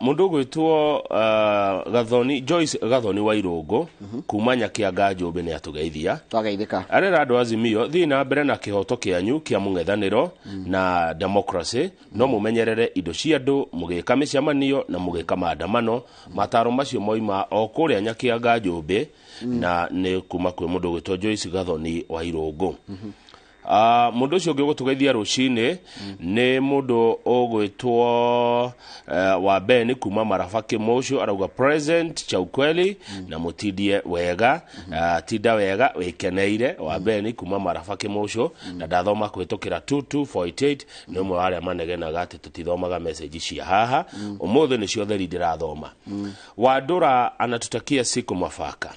Mũndũ ũgwĩtwo Gathoni Joyce Gathoni wa Irũngũ kuma Nyakianga Njũmbĩ nĩ atũgeithia. Twageithĩka. Arera andũ Azimio, thiĩ na mbere na kĩhoto kĩanyu kĩa mũng'ethanĩro na democracy, no mũmenyerere indo cia andũ mũgĩka mĩcemanio na mũgĩka maandamano. Mataro macio moima o kũrĩa Nyakianga Njũmbĩ, na nĩ kuma kwĩ mũndũ ũgwĩtwo Joyce Gathoni wa Irũngũ. Mũndũ ũcio ũngĩ ũgũtũgeithia rũcinĩ nĩ mũndũ ũgwĩtwo wa Ben kuma Maraba Kĩmũcio, arauga present cha ukweli na mũtindie wega. Tinda wega wĩkeneire, wa Ben kuma Maraba Kĩmũcio. Na ndathoma kũhĩtũkĩra 22488, nĩ ũmwe wa arĩa manegenaga atĩ tũtithomaga message cia haha. Ũmũthĩ nĩcio theri ndĩrathoma. Wandũra anatutakia siku mwafaka.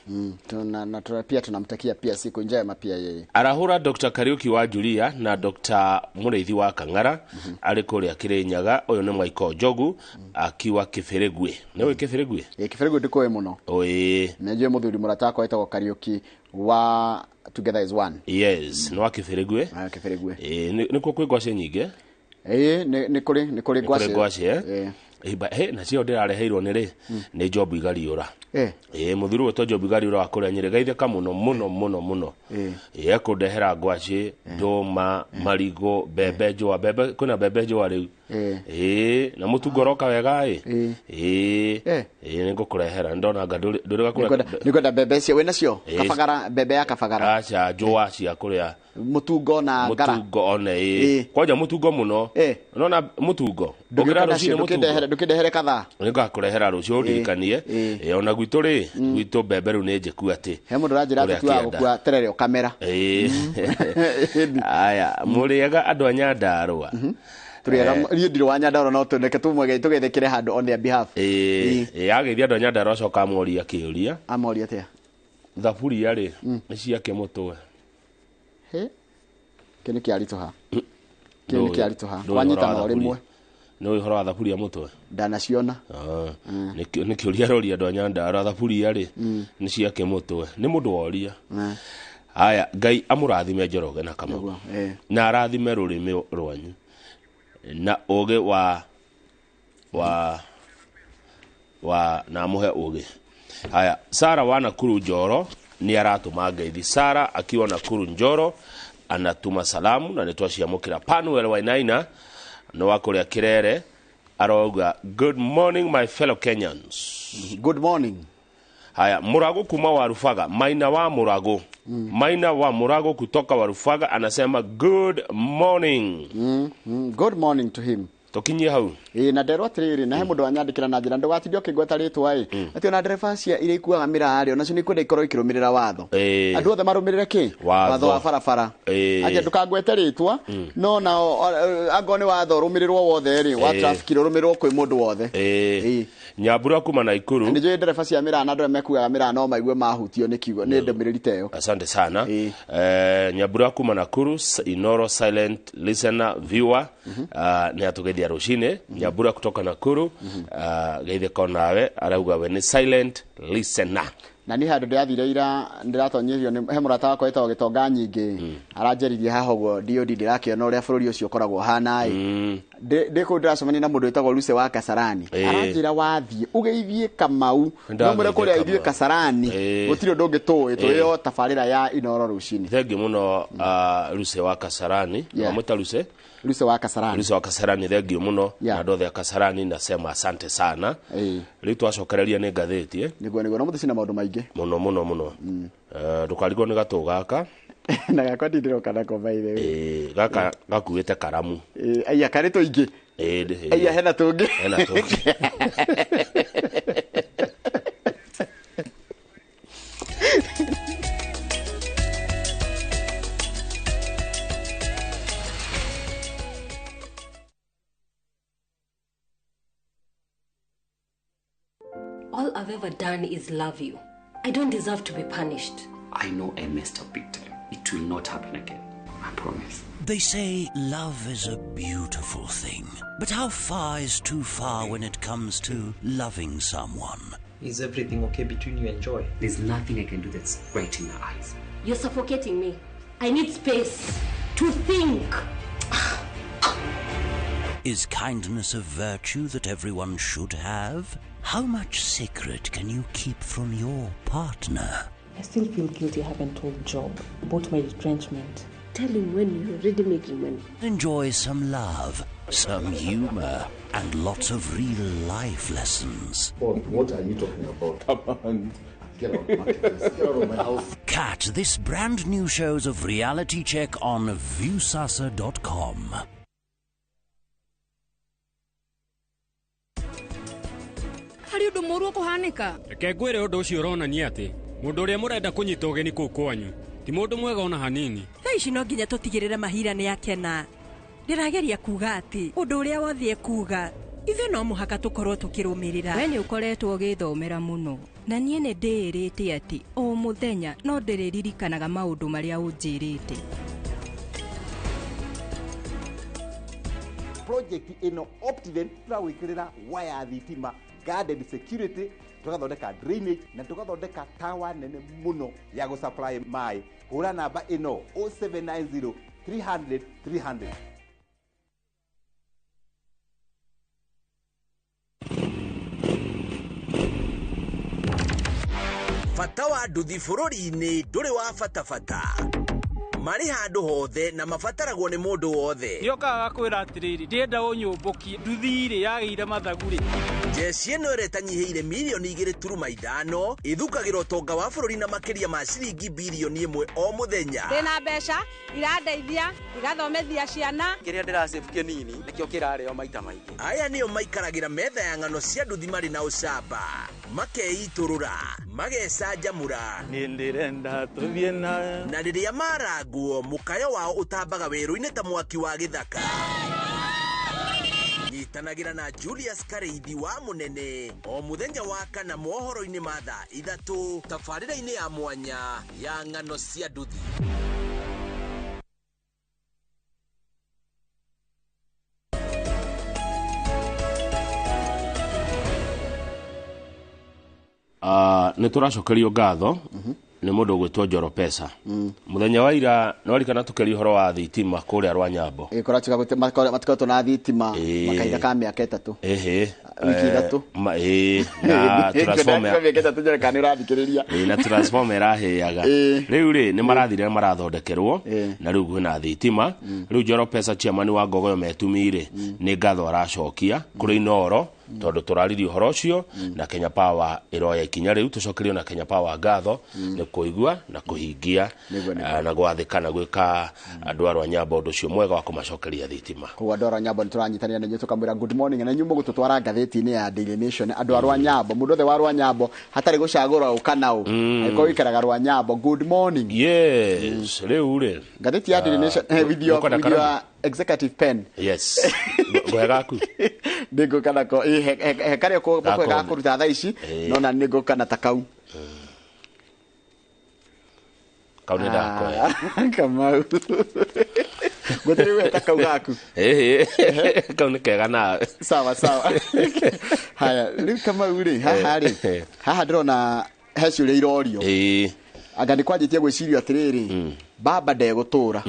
Na pia tunamtakia pia siku njema pia yeye. Arahũra Dr Kariuki wa Julia na Dr Mũrĩithi wa Kang'ara arĩ kũrĩa Kĩrĩnyaga. Ũyũ nĩ Mwaiko Njogu akiwa Kĩbĩrĩgui. Nĩũĩ Kĩbĩrĩgui? Ĩ, Kĩbĩrĩgui ndikũĩ mũno. Ĩĩ. Nĩ njũĩ mũthuri mũrata wakwa wĩtagwo Kariuki wa Together is One. Yes, nĩ wa Kĩbĩrĩgui. Ah, Kĩbĩrĩgui. Ĩĩ, nĩkuo kwĩ ngwacĩ nyingĩ. Ĩĩ, nĩ kũrĩ Nĩ kũrĩ ngwacĩ. Ngwacĩ, eh? Ĩ, he, nacio ndĩrareheirwo nĩ rĩ nĩ Job Igariũra. Ĩĩ, mũthuri ũgwĩtwo Job Igariũra wa kũrĩa Nyĩrĩ, geithĩka mũno mũno mũno mũno. Ĩĩ, ekũndehera ngwacĩ, ndũma, marigũ, mbembe njũa, mbembe, kwĩna mbembe njũa rĩu. Ĩĩ, na mũtungo ũroka wega ĩ. Ĩĩ. Ĩĩ, nĩngũkũrehera, nĩndona anga ndũrĩ gakũrĩa. Nĩngwenda mbembe icio wĩ nacio. Ĩĩ. Kabagara, mbembe ya kabagara. Aca, njũa cia kũrĩa. Mũtungo na ngara. Mũtungo one ĩ. Kwanja mũtungo mũno. Nona mũtungo. Ndũgĩũka Ũkĩra nacio, rũcinĩ mũtungo. ndũkĩndehere kathaa. Nĩngakũrehera rũciũ, ũndirikanie. Ĩĩ, ona gwitũ rĩ, gwitũ mbembe rĩu nĩ njĩku atĩ. He mũndũ ũranjĩra Ũrĩa atĩ tuaga kĩenda. gũkua terere ũkamera. Ĩĩ. Aya, mũrĩega andũ a Nyandarũa? Tũrĩega. Niĩ ndirĩ wa Nyandarũa, no tũneke tũmwege tũgethekere handũ on their behalf. Ĩĩ, ageithia andũ a Nyandarũa, acoka amoria kĩũria. Amoria atĩa? Thaburia rĩ, nĩ ciake mũtwe? He, kĩu nĩ kĩaritũha, kĩu nĩ kĩaritũha. Ndũĩ Kwanyitana ũhoro wa o rĩmwe. thaburia? Nĩ ũhoro wa thaburia mũtwe? Ndanaciona. Ah, nĩ kĩũria aroria andũ a Nyandarũa, thaburia rĩ, nĩ ciake mũtwe? Nĩ mũndũ woria. Aya, Ngai amũrathime Njoroge na Kamau na arathime rũrĩmĩ rwanyu na ũgĩ wa na amũhe ũgĩ. Haya, Sara wa Nakuru Njoro nĩ aratũma ngeithi. Sara akiwa Nakuru Njoro anatuma salamu na nĩ twaciamũkĩra. Panuel Wainaina nĩ wa kũrĩa Kĩrere, arauga good morning, my fellow Kenyans. Good morning. Haya, Murago kuma Warufaga, Maina wa Murago. Maina wa Murago kutoka Warufaga anasema good morning. Good morning to him. Tũkinyie hau. Ĩĩ, na nderwo atĩrĩrĩ, na he mũndũ wanyandĩkĩra na njĩra ndũgatinde ũkĩngweta rĩtwa ĩ, atĩ ona ndereba cia iria ikuaga mĩraa rĩ, onacio nĩ ikwenda ikorwo ikĩrũmĩrĩra watho. Andũ othe marũmĩrĩre kĩ? Watho. Watho wa barabara. Anja ndũkangwete rĩtwa, no nao angorwo nĩ watho ũrũmĩrĩrwo wothe rĩ, wa traffic ũrũmĩrĩrwo kwĩ mũndũ wothe. Nyambura kuma Naikuru. Nĩ njũĩ ndereba cia mĩraa na andũ arĩa mekuaga mĩraa no maigue mahutio nĩ kiugo nĩ ndũmĩrĩri ta ĩyo. Asante sana. Nyambura kuma Nakuru, Inoro silent listener viewer, nĩ atũgeithia rũcinĩ. Nyambura kutoka Nakuru, geithĩka onawe, arauga we nĩ silent listener. Na niĩ handũ ndĩrathire ira ndĩratonyirio nĩ he mũrata wakwa wĩtagwo Gĩtonga Nyingĩ, aranjeririe haha ũguo DOD, ndĩrakĩona ũrĩa bũrũri ũcio ũkoragwo ũhana ĩ. Ndĩ kũu ndĩracemania na mũndũ wĩtagwo Lucy wa Kasarani. Aranjĩra wathiĩ ũgeithie Kamau, no mwĩre kũrĩa ithuĩ Kasarani gũtirĩ ũndũ ũngĩ tũĩ, tũĩ o tabarĩra ya Inoro rũcinĩ. Thengi mũno, Lucy wa Kasarani. Wamwĩta Lucy? Lucy wa Kasarani. Lucy wa Kasarani, thengiũ mũno. Na andũ othe a Kasarani nasema asante sana. Rĩu twacokereria nĩ ngathĩti, eh? Nĩguo, na mũthĩ cina maũndũ maingĩ. Mũno mũno mũno. Ndũkarigwo nĩ gatũ gaka. Na gakwa ndindiroka nako, by the way. Gaka gakuĩte karamu. Aya karĩ tũingĩ. Aya hena tũngĩ. Hena tũngĩ. All I've ever done is love you. I don't deserve to be punished. I know I messed up big time. It will not happen again. I promise. They say love is a beautiful thing. But how far is too far when it comes to loving someone? Is everything okay between you and Joy? There's nothing I can do that's right in her eyes. You're suffocating me. I need space to think. Is kindness a virtue that everyone should have? How much secret can you keep from your partner? I still feel guilty I haven't told Job about my retrenchment. Tell him when you're already making money. Enjoy some love, some humor, and lots of real life lessons. What are you talking about? Come on. Get out, get out of my house. Catch this brand new shows of Reality Check on Viusasa.com. Harĩ ũndũ mũũru ũkũhanĩka. Reke ngwĩre, ũndũ ũcio ũronania atĩ mũndũ ũrĩa mũrenda kũnyita ũgeni kũu kwanyu ti mũndũ mwega ona hanini. Thaa ici no nginya tũtigĩrĩre Mahira nĩ akena. Ndĩrageria kuga atĩ ũndũ ũrĩa wothe ekuga, ithuĩ no mũhaka tũkorwo tũkĩrũmĩrĩra. We nĩ ũkoretwo ũgĩthomera mũno, na niĩ nĩ ndĩĩrĩte atĩ o mũthenya no ndĩrĩririkanaga maũndũ marĩa ũnjĩrĩte. Project ĩno Optiven tũrawĩkĩrĩra waya thitima, guarded security, tũgathondeka drainage na tũgathondeka tower nene mũno ya gũsupply maĩ. Hũra namba ĩno 0790 300 300. Bata wa nduthi bũrũri-inĩ ndũrĩ wa bata bata, marĩ handũ hothe na mabataragwo nĩ mũndũ wothe. Nĩokaga gakwĩra atĩrĩrĩ, ndĩrenda ũnyũmbũkie nduthi rĩ yagĩire mathagu rĩ. Jeshi ĩno ĩrĩa ĩtanyihĩire mirioni 2.5 ĩthukagĩra ũtonga wa bũrũri na makĩria ma ciringi birioni 1 o mũthenya. Ndĩna mbeca irandeithia igathomithia ciana. Kĩrĩa ndĩrasave kĩnini nĩkĩo kĩrarĩo maita maingĩ. Aya nĩo maikaragĩra metha ya ng'ano cia nduthi marĩ na ũcamba, makeitũrũra, magecanjamũra. Niĩ ndĩrenda tũthiĩ na Na rĩrĩa marangwo, mũkayo wao ũtambaga werũ-inĩ ta mwaki wa gĩthaka. Nyitanagĩra na Julius Kareithi wa Mũnene o mũthenya wa kana mohoro-inĩ ma thaa 3, tabarĩra-inĩ ya mwanya ya ng'ano cia nduthi. Nĩ tũracokerio ngatho nĩ mũndũ ũgwĩtwo Njoro Pesa. Mũthenya wa ira nĩ warikana tũkĩaria ũhoro wa thitima kũrĩa Rwanyambo. Ĩ, kũratuĩka matikoretwo na thitima makahinda ka mĩaka 3. Wiki 3. Ĩĩ, na transformer Mĩaka 3 njere kana nĩ ũrathikĩrĩria. Ĩĩ, na transformer ĩrahĩaga. Rĩu rĩ nĩ marathire marathondekerwo na rĩu kwĩna thitima. Rĩu Njoro Pesa, chairman wa Ngogoyo Metumi rĩ, nĩ ngatho aracokia kũrĩ Inoro. Tondũ tũraririe ũhoro ũcio na Kenya Power ĩroya ikinya rĩu, tũcokerio na Kenya Power ngatho nĩ kũigua na kũhingia na gwathĩka na gwĩka andũ a Rwanyambo ũndũ ũcio mwega wa kũmacokeria thitima. Koguo andũ a Rwanyambo nĩ tũranyitanĩra na inyuĩ tũkamwĩra good morning, na inyuĩ mũgũtũtwara ngathĩti-inĩ ya Daily Nation. Andũ a Rwanyambo, mũndũ wothe wa Rwanyambo hatarĩ gũcagũra ũ kana ũ, angĩkorwo ũikaraga Rwanyambo, good morning. Yes, rĩu rĩ ngathĩti ya Daily Nation, with your, nĩũkwenda with karamu? your executive pen. Yes, ngũhe gaku. Nĩngũka nako. Ĩ, he karĩa Gakũ. ga kũruta thaa ici, no na nĩngũka na ta kau. Kau nĩ ndakoya. Ah, Kamau, gũtirĩ weta kau gaku. Ĩhĩ, kau nĩ kega nawe. Sawa sawa. Haya, rĩu Kamau rĩ, haha rĩ, haha ndĩrona he ciũria irorio. Anga nĩ kwanjĩtie gwĩcirio atĩrĩrĩ, baba ndegũtũra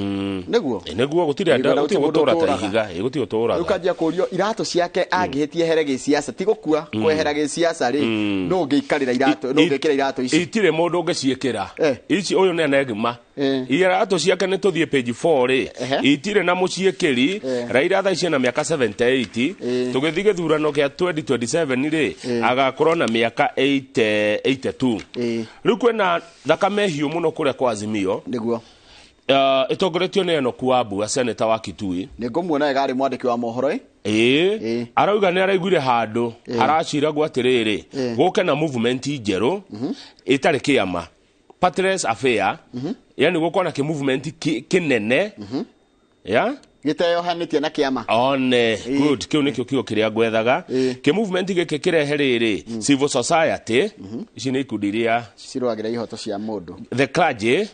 nĩguo? Nĩguo, gũtirĩ Nĩguo, na gũtirĩ gũtirĩ mũndũ gũtũra ta ũtũraga. ihiga. Ĩ, gũtirĩ Rĩu ũtũraga. kanjia kũrio iratũ ciake angĩhĩtie ehere gĩciaca, ti gũkua, kwehera gĩciaca rĩ, nũ ũngĩikarĩra iratũ, nũ ũngĩkĩra iratũ ici? Itirĩ mũndũ ũngĩciĩkĩra ici. Ũyũ nĩ anegma iratũ ciake. Nĩ tũthiĩ page 4 rĩ, itirĩ na mũciĩkĩri. Raila thaa ici ena mĩaka 78. Tũgĩthiĩ gĩthurano kĩa 2027 rĩ, agakorwo na mĩaka 80, 82. Rĩu kwĩna thakame hiũ mũno kũrĩa kwa Azimio. Nĩguo. Ĩtongoretio nĩ Enoku Wambua, seneta wa Kitui. Nĩ ngũmuona wega arĩ mwandĩki wa mohoro ĩ. Ĩĩ, arauga nĩ araiguire handũ haraciragwo atĩrĩrĩ, gũke na movement njerũ ĩtarĩ kĩama, partyless affair, yani gũkorwo na kĩ-movement kĩnene ya gĩteyohanĩtie na kĩama. One good, kĩu nĩkĩo kiugo kĩrĩa ngwethaga. Kĩ-movement gĩkĩ kĩrehe rĩrĩ civil society, ici nĩ ikundi iria cirũagĩra ihoto cia mũndũ, the clergy,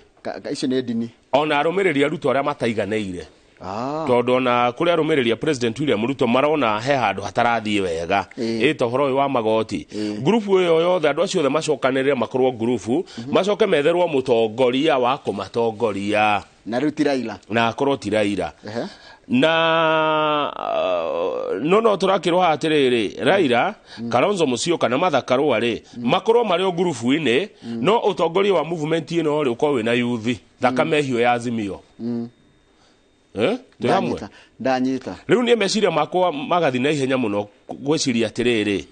icio nĩ ndini, ona arũmĩrĩri a Ruto arĩa mataiganĩire, tondũ ona kũrĩ arũmĩrĩri a President William Ruto marona he handũ hatarathiĩ wega, ĩ ta ũhoro ũyũ wa magoti. Ngurubu ĩyo yothe, andũ acio othe macokanĩrĩre makorwo ngurubu, macoke metherwo mũtongoria wa kũmatongoria. Na rĩu ti Raila. Na akorwo ti Raila. Na no tũrakĩrwo haha atĩrĩrĩ, Raila, Kalonzo Musyoka na Martha Karua rĩ, makorwo marĩ o ngurubu-inĩ, no ũtongoria wa movement ĩno rĩ, ũkorwo wĩna yuthi thakame hiũ ya Azimio. Eh? Twĩ hamwe? Ndanyita, ndanyita. Rĩu niĩ meciria makwa magathi na ihenya mũno gwĩciria atĩrĩrĩ,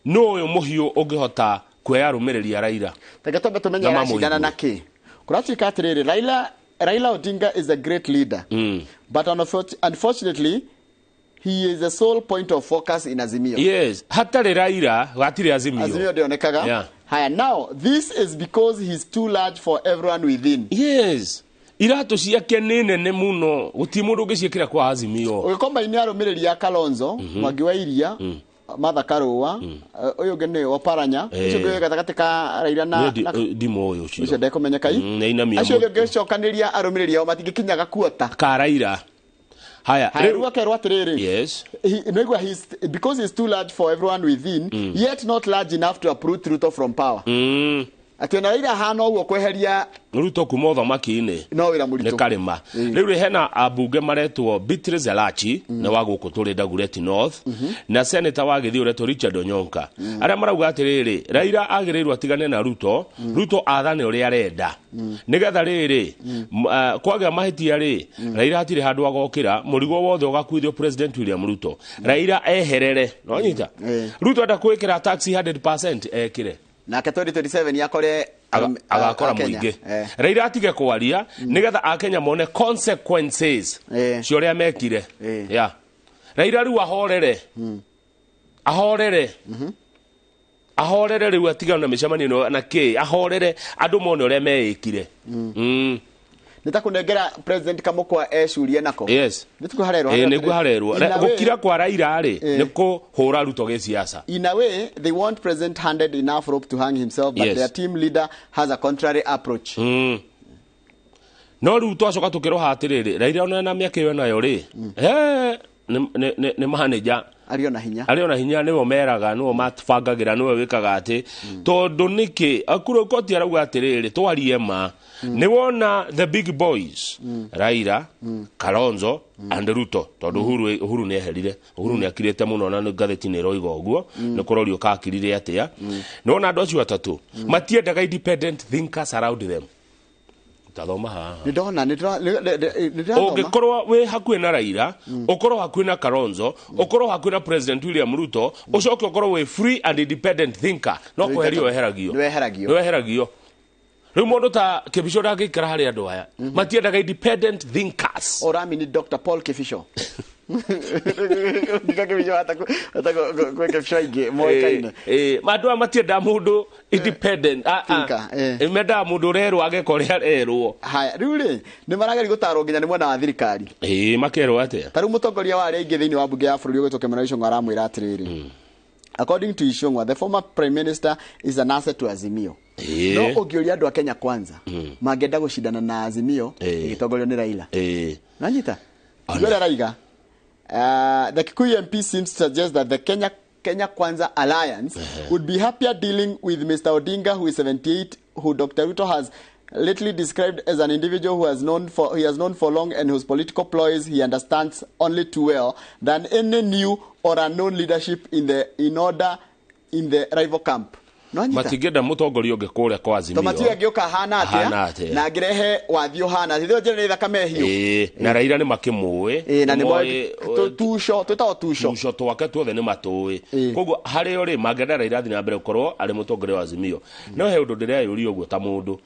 nũ ũyũ mũhiũ ũngĩhota kuoya arũmĩrĩri a Raila Reke twambe tũmenye na aracindana mamũigue? Na kĩ kũratuĩka atĩrĩrĩ, Raila Odinga is a great leader, but unfortunately he is the sole point of focus in Azimio. Yes, hatarĩ Raila hatirĩ Azimio. Azimio ndĩonekaga. Haya, now this is because he's too large for everyone within. Yes, iratũ ciake nĩ nene mũno, gũtirĩ mũndũ ũngĩciĩkĩra kwa Azimio. Ũgĩkombaini arũmĩrĩri a Kalonzo, Mwangi wa Iria, Martha Karua, ũyũ ũngĩ nĩ Oparanya, ũcio ũngĩ wĩ gatagatĩ ka Raila na ndimũĩ ũcio. Ũcio ndekũmenyeka i. Nĩ ainamia. Acio othe ũngĩcokanĩria arũmĩrĩri ao matingĩkinyaga kuota ka Raila. Haya. Haya, rĩu akerwo atĩrĩrĩ, nĩgua because he's too large for everyone within, yet not large enough to uproot Ruto from power. Atĩ ona Raila hana ũguo, kweheria Ruto kuma ũthamaki-inĩ no wĩra mũritũ. Nĩ karĩma. Rĩu rĩ, hena ambunge maretwo Beatrice Elachi, nĩ wa gũkũ tũrĩ Dagoretti North, na senator wa Gĩthiĩ ũretwo Richard Onyonka, arĩa marauga atĩrĩrĩ, Raila agĩrĩirwo atigane na Ruto, Ruto athane ũrĩa arenda, nĩgetha rĩrĩ kwagĩa mahĩtia rĩ, Raila hatirĩ handũ agokĩra, mũrigo wothe ũgakuithio President William Ruto. Raila eherere no nyita Ruto enda kwĩkĩra tax 100% ekĩre. Nake 2027 akore Agakora Akenya. mũingĩ. Raila atige kwaria nĩgetha akenya mone consequences cia ũrĩa mekire. Yeah. Raila rĩu ahorere, ahorere, ahorere rĩu, atigane na mĩcemanio ĩno na kĩ, ahorere andũ mone ũrĩa meĩkire. Nĩ ta kũnengera president kamũkwa ecurie nako. Yes. Nĩ tikuo harerwo. Nĩguo harerwo. In a way- Gũkira kwa Raila rĩ, nĩ kũhũra Ruto gĩciaca. In a way, they want president handed enough rope to hang himself, but their team leader has a contrary approach. No rĩu twacoka tũkĩroha atĩrĩrĩ, Raila ona na mĩaka ĩyo nayo rĩ, nĩ manager. Arĩ ona hinya. Arĩ ona hinya, nĩwe meraga, nĩwe mabangagĩra, nĩwe wĩkaga atĩ tondũ nĩkĩ akuro koti arauga atĩrĩrĩ, twarie ma, nĩ wona the big boys, Raila, Kalonzo and Ruto, tondũ Uhuru nĩ eherire, Uhuru nĩ akirĩte mũno, na nĩ ngathĩti nĩ ĩroiga ũguo, nĩ kũrorio kakirire atĩa. Nĩ wona andũ acio atatũ matiendaga independent thinkers around them. Tathoma haha. Nĩ ndona, nĩ ndĩrathoma. Ũngĩkorwo wĩ hakuhĩ na Raila, ũkorwo hakuhĩ na Kalonzo, ũkorwo hakuhĩ na President William Ruto, ũcoke ũkorwo wĩ free and independent thinker, no kweherio weheragio. Nĩ weheragio. Nĩ weheragio. Rĩu mũndũ ta Kĩbico ndangĩikara harĩ andũ aya. Matiendaga independent thinkers. Orami ni Dr. Paul Kibisho. Ndika Kibisho hata kwĩ Kibisho aingĩ moĩkaine. Andũ aya matiendaga mũndũ independent. Thinker, Mendaga mũndũ ũrerwo ageka ũrĩa arerwo. Haya, rĩu rĩ, nĩ marageria gũtarwo nginya nĩ mwena wa thirikari. Makerwo atĩa? Ta rĩu mũtongoria wa arĩa aingĩ thĩinĩ wa mbunge ya bũrũri ũgwĩtwo Kimani Ichung'wa aramwĩra atĩrĩrĩ. According to Ichung'wa, the former prime minister is an asset to Azimio. No ũngĩũria andũ a Kenya Kwanza, mangĩenda gũcindana na Azimio ĩgĩtongorio nĩ Raila. Nanyita? Ũrĩa araiga. The Kikuyu MP seems to suggest that the Kenya Kwanza Alliance would be happier dealing with Mr. Odinga, who is 78, who Dr. Ruto has lately described as an individual who has known for he has known for long and whose political ploys he understands only too well, than any new or unknown leadership in the rival camp. Matingĩenda mũtongoria ũngĩ kũrĩa kwa Azimio. Tomatiga angĩũka hana atĩa na angĩrehe wathi ũhana atĩa. Ithuĩ njĩra nĩ thakame hiũ. Na Raila nĩ makĩmũĩ. Na nĩ moĩ tuco, twĩtagwo tuco. Tuco twake tuothe nĩ matũĩ. Koguo harĩo rĩ mangĩenda Raila athiĩ na mbere gũkorwo arĩ mũtongoria wa Azimio. No he ũndũ ndĩreyũria ũguo ta mũndũ.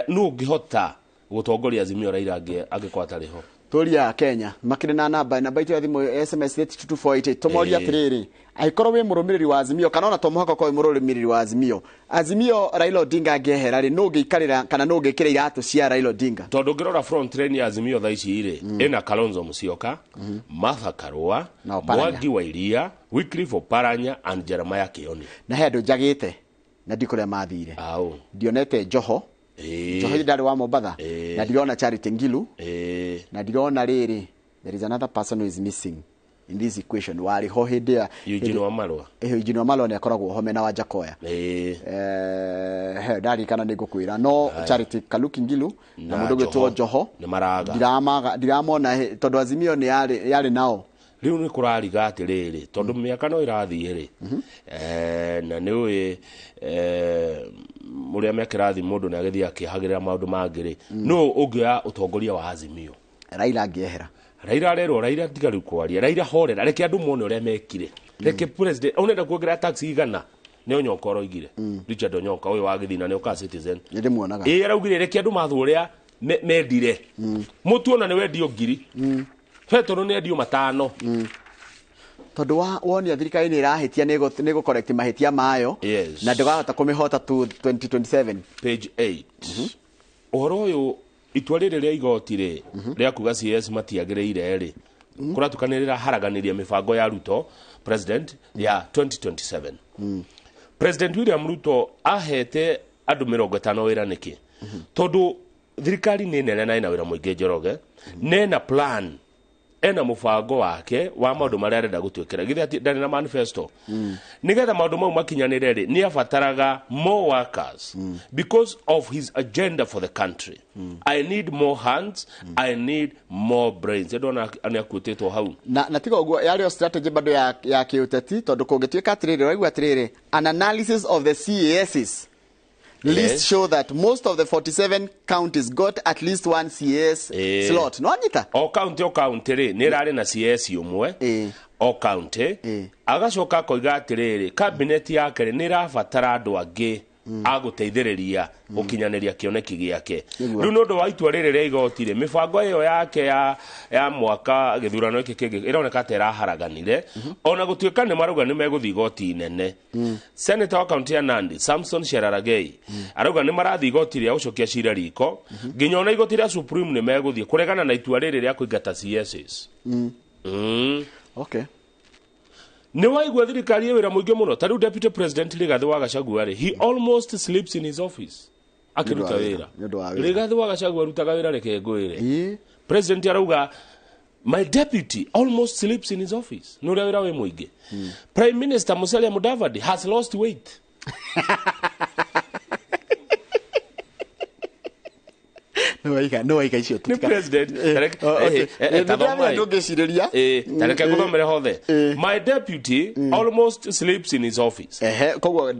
Nũ ũngĩhota gũtongoria Azimio Raila angĩkorwo atarĩ ho? Tũria Kenya makĩrĩ na namba itũ ya thimũ SMS 82488 tũmorie atĩrĩrĩ, angĩkorwo wĩ mũrũmĩrĩri wa Azimio kana ona to mũhaka ũkorwo wĩ mũrũmĩrĩri wa Azimio, Azimio Raila Odinga angĩehera rĩ, nũ ũngĩikarĩra kana nũ ũngĩkĩra iratũ cia Raila Odinga? Tondũ ũngĩrora front line ya Azimio thaa ici rĩ, ĩna Kalonzo Musyoka, Martha Karua, Mwangi wa Iria, Wycliffe Oparanya and Jeremiah Kioni. Na he andũ njagĩte na ndikũrĩa mathire. Ndionete Joho. Joho ndarĩ wa Mombatha. Na ndirona Charity Ngilu. Na ndirona rĩrĩ, there is another person who is missing in this equation. Warĩ ho hĩndĩ ya Eugene Wamalwa. Eugene Wamalwa nĩ akoragwo ho mena wa Jakoya. Ndarikana nĩ ngũkwĩra no Charity Kaluki Ngilu na mũndũ ũgwĩtwo Joho nĩ maraga. Ndiramona tondũ Azimio nĩ yarĩ nao. Rĩu nĩ kũrariga atĩrĩrĩ, tondũ mĩaka no ĩrathiĩ rĩ, na nĩ ũĩ ũrĩa mĩaka ĩrathiĩ mũndũ nĩ agĩthiĩ akĩhagĩrĩra maũndũ mangĩ rĩ, nũ ũngĩoya ũtongoria wa Azimio? Raila angĩehera. Raila arerwo, Raila tiga rĩu kwaria, Raila horera, reke andũ mone ũrĩa mekire. Reke president, ũnenda kuongerera tax igana, nĩ Onyonka ũroigire. Richard Onyonka ũyũ wa Gĩthina nĩ ũka Citizen. Nĩ ndĩmuonaga. Araugire reke andũ mathwo ũrĩa mendire. Mũtu ona nĩ wendio 1000. Betũrũ nĩ endio 5. Tondũ wonia thirikari nĩ ĩrahĩtia nĩ gũcorrect mahĩtia mayo na ndũgahota kũmĩhota to 2027. Page 8. Ũhoro ũyũ itua rĩrĩ rĩa igoti rĩ rĩa kuga CS matiagĩrĩire rĩ, kũratukanĩrĩra haraganĩria mĩbango ya Ruto president ya 2027. President William Ruto ahete andũ 50 wĩra nĩkĩ? Tondũ thirikari nĩ nene na ĩna wĩra mũingĩ Njoroge, nena plan, ena mũbango wake wa maũndũ marĩa arenda gũtuĩkĩra. Githĩ ati ndarĩ na manifesto. Nĩgetha maũndũ mau makinyanĩre rĩ, nĩ abataraga more workers because of his agenda for the country. I need more hands, I need more brains. Ndona nĩ akuĩtĩtwo hau. Na tiga ũguo yarĩ o strategy bado ya kĩũteti, tondũ kũngĩtuĩka atĩrĩrĩ, ũraigua atĩrĩrĩ, an analysis of the CASs list show that most of the 47 counties got at least one CS slot. No anyita? O county rĩ, nĩ ĩrarĩ na CS ũmwe. O county. Agacoka akoiga atĩrĩrĩ, cabinet yake rĩ, nĩ ĩrabatara andũ angĩ agũteithĩrĩria gũkinyanĩria kĩoneki gĩake. Rĩu nĩ ũndũ wa itua rĩrĩ rĩa igoti rĩ, mĩbango ĩyo yake ya mwaka gĩthurano gĩkĩ kĩngĩ ĩroneka ta ĩraharaganire, ona gũtuĩka nĩ marauga nĩ megũthiĩ igoti inene. Senator wa kaunti ya Nandi Samson Cherargei arauga nĩ marathiĩ igoti rĩa gũcokia cira riko, nginya ona igoti rĩa Supreme nĩ megũthiĩ kũregana na itua rĩrĩ rĩa kũingata CSs. Okay. Nĩ waigua thirikari ĩ wĩra mũingĩ mũno. Ta rĩu Deputy President Rigathĩ wa Gachagua rĩ, he almost sleeps in his office akĩruta wĩra. Rigathĩ wa Gachagua arutaga wĩra, reke ngwĩre. President arauga my deputy almost sleeps in his office. Nĩ ũrĩa wĩra wĩ mũingĩ. Prime Minister Musalia Mudavadi has lost weight. Nĩwaiga nĩwaiga icio Nĩ president. Nĩndĩramenya ndũngĩcirĩria. Tareke ngũthomere hothe. My deputy almost sleeps in his office. Ehe, koguo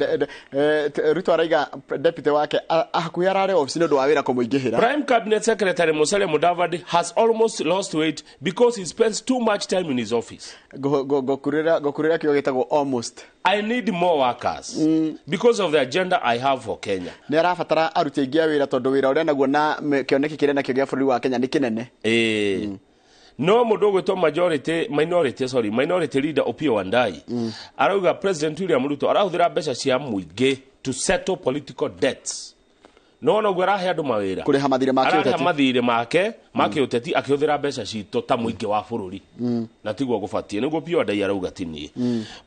Ruto araiga deputy wake hakuhĩ arare ofici nĩ ũndũ wa wĩra kũmũingĩhĩra. Prime Cabinet Secretary Musalia Mudavadi has almost lost weight because he spends too much time in his office. Ngũkurĩra kiugo gĩtagwo almost. I need more workers because of the agenda I have for Kenya. Nĩ arabatara aruti aingĩ a wĩra tondũ wĩra ũrĩa naguo na kĩoneki kĩrĩa nakĩo gĩa bũrũri wa Kenya nĩ kĩnene. No mũndũ ũgwĩtwo minority leader Opiyo Wandayi arauga President William Ruto arahũthĩra mbeca cia mũingĩ to settle political debts. No noguo arahe andũ mawĩra kũrĩha mathirĩ ma ararĩha kĩũteti. Mathirĩ make ma kĩũteti akĩhũthĩra mbeca citũ ta mũingĩ wa bũrũri na tiguo gũbatiĩ nĩguo Opiyo Wandayi arauga ti niĩ.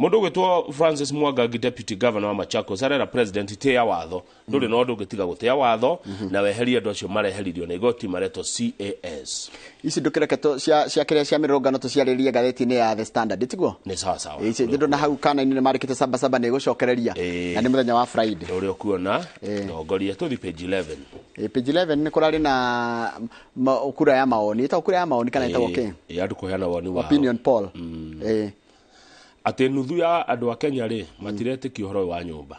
Mũndũ ũgwĩtwo Francis Mwangangi, deputy governor wa Machakos, arera president tĩa watho ndũrĩ na ũndũ ũngĩtiga gũtĩa watho na weherie andũ acio mareheririo nĩ igoti maretwo CAS. Ici ndũkĩreke cia kĩrĩa cia mĩrũrũngano tũciarĩrie ngathĩti-inĩ ya The Standard, tiguo? Nĩ sawa sawa. Ici ndũ na hau kana-inĩ nĩ marĩkĩte Sabasaba nĩ ĩgũcokereria na nĩ mũthenya wa Friday. Ũrĩa ũkuona ndongoria tũthi page 11. Page 11 nĩ kũrarĩ na kura ya maoni, ĩtagwo kura ya maoni kana ĩtagwo kĩ? Andũ kũheana woni wao. Opinion poll. Atĩ nuthu ya andũ a Kenya rĩ matiretĩkia ũhoro ũyũ wa nyũmba.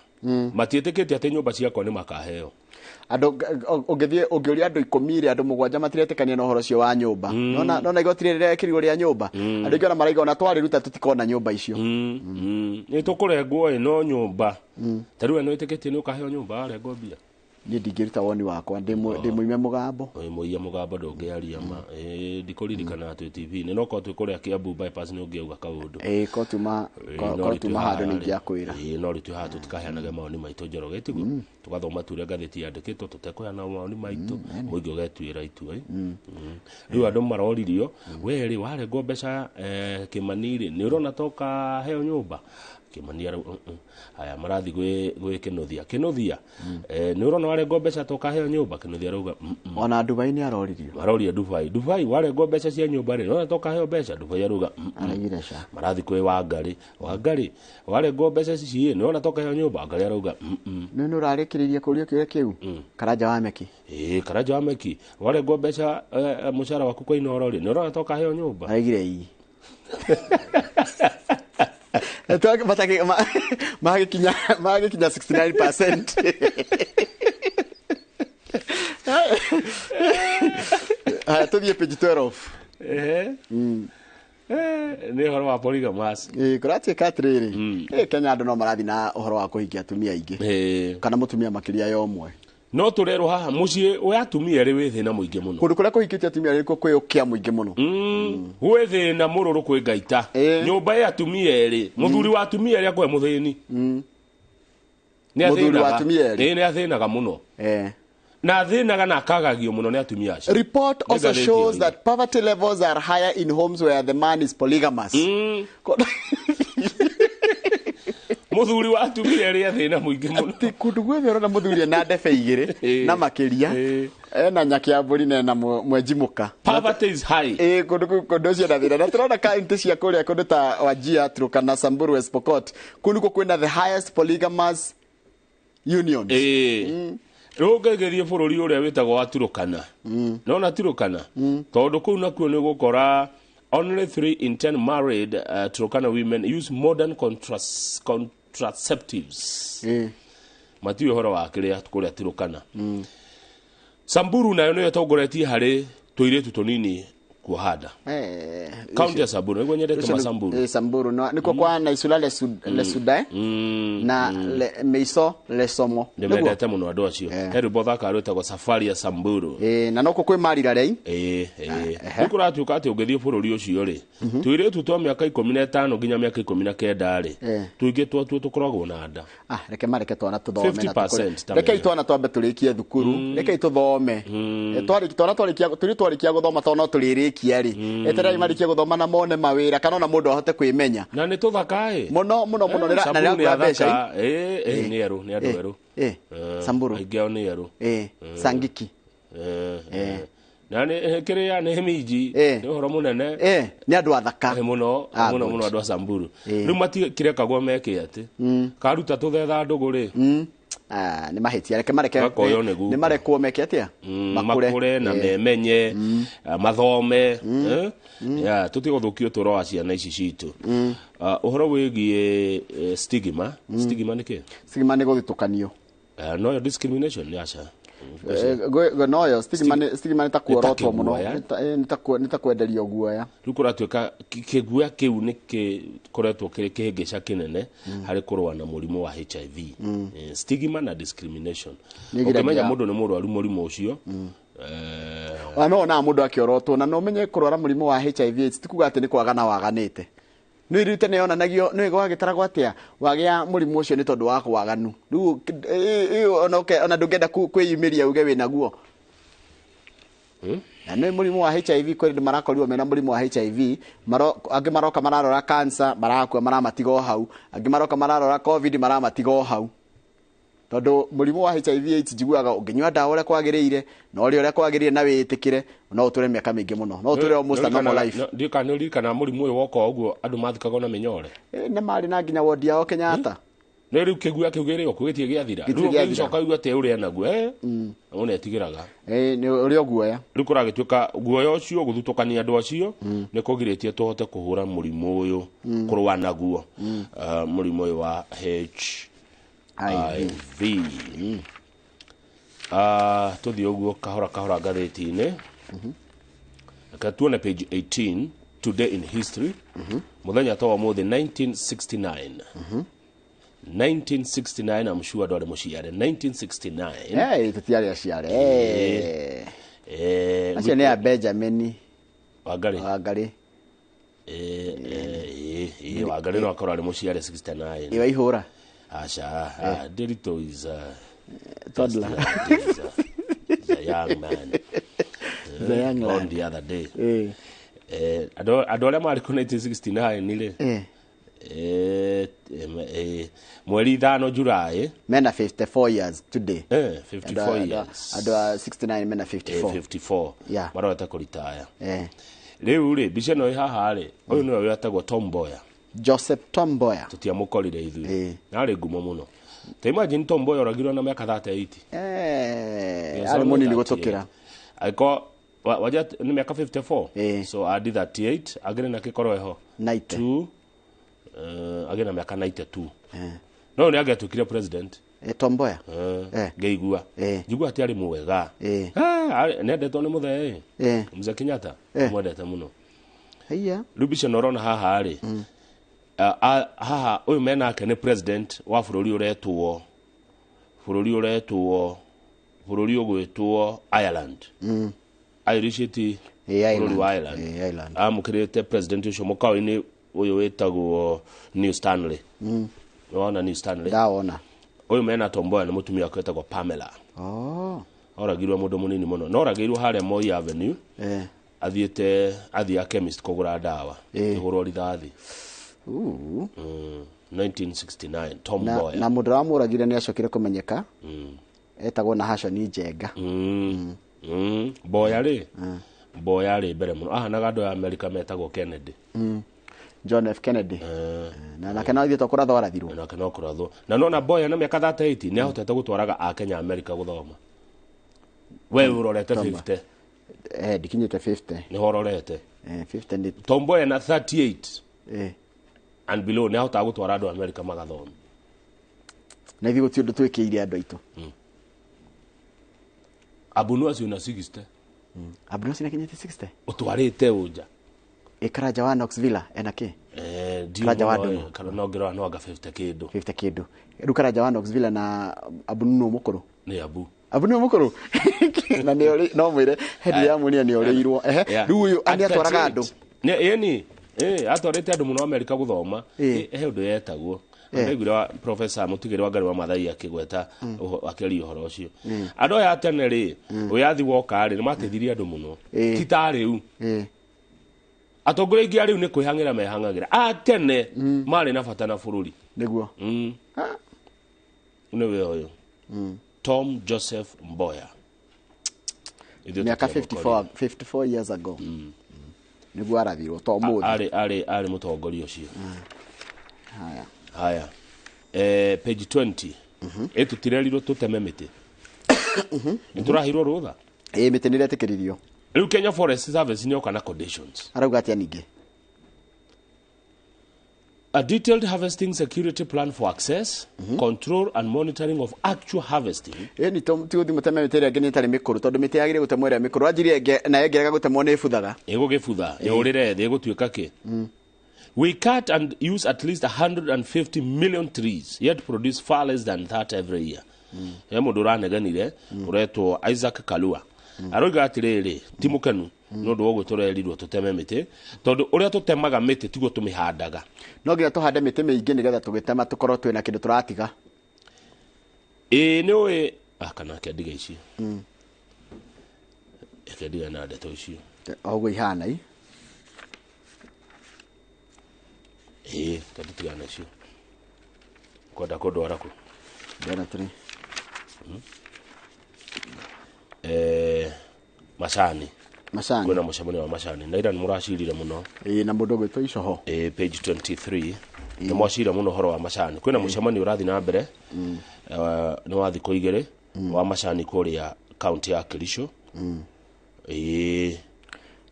Matiĩtĩkĩtie atĩ nyũmba ciakwa nĩ makaheo. Andũ ũngĩthiĩ ũngĩũria andũ 10 rĩ andũ 7 matiretĩkania na ũhoro ũcio wa nyũmba. Nona igoti rĩrĩa rĩekĩrirwo rĩa nyũmba. Andũ aingĩ ona maraiga ona twarĩruta tũtikona nyũmba icio. Nĩ tũkũrengwo ĩ no nyũmba. Ta rĩu we nĩ wĩtĩkĩtie nĩ ũkaheo nyũmba warengwo mbia? Niĩ ndingĩruta woni wakwa ndĩ mũime mũgambo. Wĩ mũiye mũgambo ndũngĩaria ma. Ndikũririkana twĩ TV-inĩ no korwo twĩ kũrĩa Kiambu bypass nĩ ũngĩauga kaũndũ. Korwo tuma handũ nĩ ingĩakwĩra. No rĩu twĩ haha tũtikaheanage maoni maitũ Njoroge tiguo tũgathoma tu ũrĩa ngathĩti yandĩkĩtwo tũtekũheana maoni maitũ mũingĩ ũgetuĩra itua. Rĩu andũ maroririo we rĩ warengwo mbeca Kĩmani rĩ nĩ ũrona ta ũkaheo nyũmba? Kĩmani haya marathi gwĩ Kĩnuthia. Kĩnuthia nĩ ũrona warengwo mbeca ta ũkaheo nyũmba? Kĩnuthia arauga Ona Dubai nĩ aroririo. Maroria Dubai. Dubai warengwo mbeca cia nyũmba rĩ nĩ ũrona ta ũkaheo mbeca? Dubai arauga Araugire ca. Marathi kwĩ Wangari. Wangari warengwo mbeca ici nĩ ũrona ta ũkaheo nyũmba? Wangari arauga Nĩ ũrarĩkĩrĩirie kũrio kĩũria kĩu? Karanja wa Meki. Karanja wa Meki warengwo mbeca mũcara waku kwa Inooro rĩ nĩ ũrona ta ũkaheo nyũmba? Araugire ii. Magĩkinya 69%. Haya tũthiĩ page 12. Nĩ ũhoro wa polygamous. Kũratuĩka atĩrĩrĩ, Kenya andũ no marathiĩ na ũhoro wa kũhikia atumia aingĩ kana mũtumia makĩria ya ũmwe. No tũrerwo haha mũciĩ wa atumia erĩ wĩ thĩna mũingĩ mũno. Kũndũ kũrĩa kũhikĩtie atumia erĩ nĩkuo kwĩ ũkĩa mũingĩ mũno. Gwĩ thĩna mũrũrũ kwĩ ngaita. Nyũmba ya atumia erĩ, mũthuri wa atumia erĩ akorwo mũthĩni. Mũthuri wa atumia erĩ. Nĩ athĩnaga mũno. Na athĩnaga na akagagio mũno nĩ atumia acio. Report also shows that poverty levels are higher in homes where the man is polygamous. Mũthuri wa atumia erĩ athĩna mũingĩ mũno. Atĩ kũndũ guothe ũrona mũthuri ena ndebe igĩrĩ na makĩria ena nyakĩambũri na ena mwenji mũka. Poverty is high. Kũndũ ũcio na thĩna. Na tũrona kaunti cia kũrĩa kũndũ ta Wajir, Turkana, Samburu, West Pokot. Kũu nĩkuo kwĩna the highest polygamous unions. Rĩu ũngĩgĩthiĩ bũrũri ũrĩa wĩtagwo wa Turkana. Nona Turkana tondũ kũu nakuo nĩ ũgũkora only 3 in 10 married Turkana women use modern contraceptives. Matiũĩ ũhoro wa kĩrĩa kũrĩa Turkana. Samburu nayo nĩyo ĩtongoretie harĩ tũirĩtu tũnini kuoha nda. Kaunti ya Samburu nĩguo nyendete ma Samburu. Samburu nĩkuo kwa Naisula Lesudae na Meiso Lesomo. Nĩmendete mũno andũ acio. He rwĩmbo thaka rwĩtagwo Safari ya Samburu. Na nokuo kwĩ Marira rei. Rĩu kũratuĩka atĩ ũngĩthiĩ bũrũri ũcio rĩ tũirĩtu twa mĩaka 15 nginya mĩaka 19 rĩ tũingĩ twatuo tũkoragwo na nda. Reke mareke twana tũthome na 50% rekei twana twambe tũrĩkie thukuru, rekei tũthome. Twana twarĩkia tũrĩ twarĩkia gũthoma tondũ no tũrĩrĩkia rĩ etererai marĩkie gũthoma na mone mawĩra kana ona mũndũ ahote kwĩmenya. Na nĩ tũthaka ĩ mũno mũno mũno na nĩrakua mbeca. Nĩ erũ, nĩ andũ erũ. Samburu aingĩ ao nĩ erũ. Sangiki. Na nĩ kĩrĩa nĩ minji nĩ ũhoro mũnene. Nĩ andũ athaka mũno mũno mũno andũ a Samburu. Rĩu matikirekagwo meke atĩ karuta tũthetha ndũgũ rĩ Nĩ mahĩtia, reke mareke Makoywo nĩ guka. Nĩ marekwo meke atĩa? Makũre na memenye, mathome, eh? Yeah, tũtigũthũkia ũtũũro wa ciana ici citũ. Ũhoro wĩgiĩ stigma, stigma nĩ kĩ? Stigma nĩ gũthitũkanio. Noyo discrimination nĩ aca. Noyo stigma nĩ ta kuorotwo mũno, kĩguoya. Nĩ ta kwenderio guoya. Rĩu kũratuĩka kĩguoya kĩu nĩ gĩkoretwo kĩrĩ kĩhĩngĩca kĩnene harĩ kũrũa na mũrimũ wa HIV. Stigma na discrimination. Nĩ ĩgiragia- Ũngĩmenya mũndũ nĩ mũrwaru mũrimũ ũcio, Ona no onaga mũndũ akĩorotwo, na no ũmenye kũrwara mũrimũ wa HIV AIDS ti kuga atĩ nĩ kwagana waganĩte. Nĩ rĩu tene yonanagio nĩ gwagĩtaragwo atĩa wagĩa mũrimũ ũcio nĩ tondũ wa waganu. Rĩu ona ndũngĩenda kwĩyumĩria uge wĩnaguo. Na nĩ mũrimũ wa HIV, kwĩ andũ marakorirwo mena mũrimũ wa HIV, angĩ maroka mararora cancer marakua maramatiga o hau, angĩ maroka mararora COVID maramatiga o hau. Tondũ mũrimũ wa HIV AIDS njiguaga ũngĩnyua ndawa ũrĩa kwagĩrĩire na ũrĩa ũrĩa kwagĩrĩire na wĩĩtĩkĩre, no ũtũre mĩaka mĩingĩ mũno, no ũtũre almost a normal life. Ndiũĩ kana nĩ ũririkanaga mũrimũ ũyũ woka o ũguo andũ mathikagwo na mĩnyore. Nĩ marĩ na nginya wondi yao Kenyatta. Nĩ rĩu kĩguoya kĩu kĩrĩ o kuo gĩtirĩ gĩathira. Gĩtirĩ Rĩu gĩathira. ũgĩcoka ũigue atĩ ũrĩa naguo, mũndũ nĩetigĩraga. Nĩ ũrĩa ũguoya. Rĩu kũragĩtuĩka guoya ũcio gũthutũkania andũ acio nĩ kũgirĩtie tũhote kũhũra mũrimũ ũyũ, kũrũa naguo. Mũrimũ ũyũ wa HIV. Tũthiĩ ũguo kahora kahora ngathĩti-inĩ. Reke tuone page 18, today in history. Mũthenya ta wa ũmũthĩ 1969. 1969, I'm sure ndwarĩ mũciare 1969. Tũtiarĩ aciare. Acio nĩ a Benjamin Wangari. Wangari. Wangari no akorwo arĩ mũciare 69. Ĩ waihũra. Aca, Ndiritu is a Toddler. Is a young man. He's a young On lad. the other day. Andũ arĩa marĩ kũ 1969 rĩ, mweri 5 July mena 54 years today. 54 years. Andũ a 69 mena 54. 54. Yeah. Marorete kũritaya. Rĩu rĩ, mbica ĩno ĩ haha rĩ, ũyũ nĩwe wetagwo Tom Mboya. Joseph Tom Mboya. Tũtiamũkorire ithuĩ. Arĩ ngumo mũno. Ta imagine Tom Mboya oragirwo na mĩaka 38. Yes, Arĩ only mũnini 38. gũtũkĩra. Angĩkorwo wajia nĩ mĩaka 54. So andi 38, agĩrĩ na kĩkorwo ĩho. 90. 2, agĩrĩ na mĩaka 92. No nĩ angĩatuĩkire president. Tom Mboya. Ngĩigua. Njigua atĩ arĩ mwega. Nĩendetwo nĩ mũthee. Mzee Kenyatta mwendete mũno. Haiya. Rĩu mbica ĩno ũrona haha rĩ, haha ũyũ menake nĩ president wa bũrũri ũretwo bũrũri ũgwĩtwo Ireland. Irish ti bũrũri wa Ireland. Ireland. Amũkĩrĩte president ũcio mũkawa-inĩ ũyũ wĩtagwo New Stanley. Nĩwona New Stanley? Ndawona. Ũyũ mena Tom Mboya nĩ mũtumia wake wĩtagwo Pamela. Oragirwo mũndũ mũnini mũno. No oragĩirwo harĩa Moi Avenue. Athiĩte athiĩ chemist kũgũra ndawa. Kĩhũrwo rithathi. 1969 Tom Mboya. Na mũndũ ũrĩa wamũragire nĩ acokire kũmenyeka. Etagwo Nahashon Njenga. Mboya rĩ, Mboya rĩ mbere mũno. Ahanaga andũ a Amerika metagwo Kennedy. John F Kennedy. Na nake no athiĩte kũrathwo arathirwo. Nake no kũrathwo. Na nona Mboya na mĩaka 38 nĩ ahotete gũtwaraga a Kenya Amerika gũthoma. We ũrorete 50. Ndikinyĩte 50. Nĩho ũrorete. 50 nĩ Tom Mboya na 38. And below nĩ ahotaga gũtwara andũ Amerika magathoma. Na ithuĩ gũtirĩ ũndũ twĩkĩire andũ aitũ. Abunu acio na 60. Abunu acio nĩakinyĩte 60? Ũtwarĩte ũnja. Karanja wa Knox Villa ena kĩ? Karanja wa Ndung'u. Kana no ngĩrora no anga 50 kĩndũ. 50 kĩndũ. Rĩu Karanja wa Knox Villa na Abunu nũ mũkũrũ? Nĩ Abu. Abu nĩ mũkũrũ? Na nĩ no mwĩre hĩndĩ ya munia nĩ orĩirwo. Rĩu ũyũ nĩ atwaraga andũ. Ĩni. Atwarĩte andũ mũno Amerika gũthoma. He ũndũ yetagwo. Ndaiguire wa professor Mũtigĩri wa Ngarĩ wa Mathai akĩgweta akĩaria ũhoro ũcio. Andũ aya a tene rĩ, wĩyathi woka rĩ, nĩ mateithirie andũ mũno. Ti ta rĩu. Atongoria aingĩ a rĩu nĩ kwĩhang'ĩra mehang'agĩra. A tene marĩ na bata na bũrũri. Nĩguo. Nĩwe ũyũ. Tom Joseph Mboya. Mĩaka 54 years ago. Nĩguo arathirwo to ũmũthĩ. Arĩ mũtongoria ũcio. Haya. Haya. Page 20. Ĩ tũtirerirwo tũteme mĩtĩ? Nĩ tũraheirwo rũtha? Ĩ, mĩtĩ nĩ ĩretĩkĩririo. Rĩu Kenya Forest Service nĩoka na conditions. Arauga atĩa ningĩ? A detailed harvesting security plan for access, control and monitoring of actual harvesting. Ĩ ni to ti gũthiĩ mũteme mĩtĩ ĩrĩa ĩngĩ nĩ ĩtarĩ mĩkũrũ, tondũ mĩtĩ yagĩrĩire gũtemwo ĩrĩa mĩkũrũ. Wanjirie ĩngĩ na ĩngĩrega gũtemwo nĩ ĩbuthaga. Ĩgũgĩbutha, yũrĩre thĩ, ĩgũtuĩka kĩ? We cut and use at least 150 million trees, yet produce far less than that every year. He mũndũ ũranegenire ũretwo Isaac Kalua. Aroiga atĩrĩrĩ, ti mũkenu nĩ ũndũ wa ũguo tũrerirwo tũteme mĩtĩ, tondũ ũrĩa tũtemaga mĩtĩ tiguo tũmĩhandaga. No nginya tũhande mĩtĩ mĩingĩ nĩgetha tũgĩtema tũkorwo twĩna kĩndũ tũratiga. Ĩĩ, nĩ ũĩ kana kĩandiga icio. Kĩandiga na ndeto icio. O ũguo ihana i. Ĩĩ, kĩandiga nacio. Kwenda kũndwara kũ? Ndĩrona tũrĩ. Macani. Macani. Kwĩna mũcemanio wa macani. Na ira nĩ mũracirire mũno. Ĩĩ, na mũndũ ũgwĩtwo Icoho. Ĩĩ, page 23. Nĩ mwacira mũno ũhoro wa macani. Kwĩna mũcemanio ũrathiĩ na mbere. Nĩ wa thikũ igĩrĩ wa macani kũrĩa kaunti ya Kericho. Ĩĩ.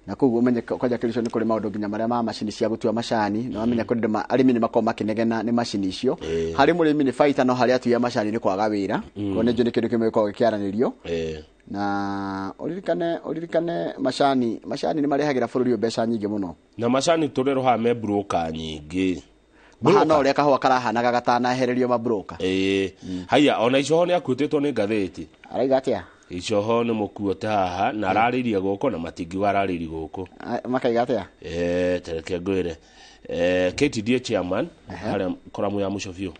Na koguo ũmenye kwanja Kericho nĩ kũrĩ maũndũ nginya marĩa ma macini cia gũtua macani. Na wamenya kũrĩ arĩmi nĩ makoragwo makĩnegena nĩ macini icio. Harĩ mũrĩmi nĩ baita, no harĩ atui a macani nĩ kwaga wĩra. Koguo nĩ njũĩ nĩ kĩndũ kĩmwe gĩkoragwo gĩkĩaranĩrio. Na ũririkane macani nĩ marehagĩra bũrũri ũyũ mbeca nyingĩ mũno. Na macani tũrero haha me broker nyingĩ. Mahana ũrĩa kahũa karahanaga gatanahererio mabroka. Ĩĩ. Haiya, ona Icoho nĩ akuĩtĩtwo nĩ ngathĩti. Arauga atĩa? Icoho nĩ mũkuote haha na ararĩirie gũkũ na matingiuga ararĩirie gũkũ. Makaiga atĩa? Tereke ngwĩre. KTDA chairman harĩa koramu ya mũico biũ.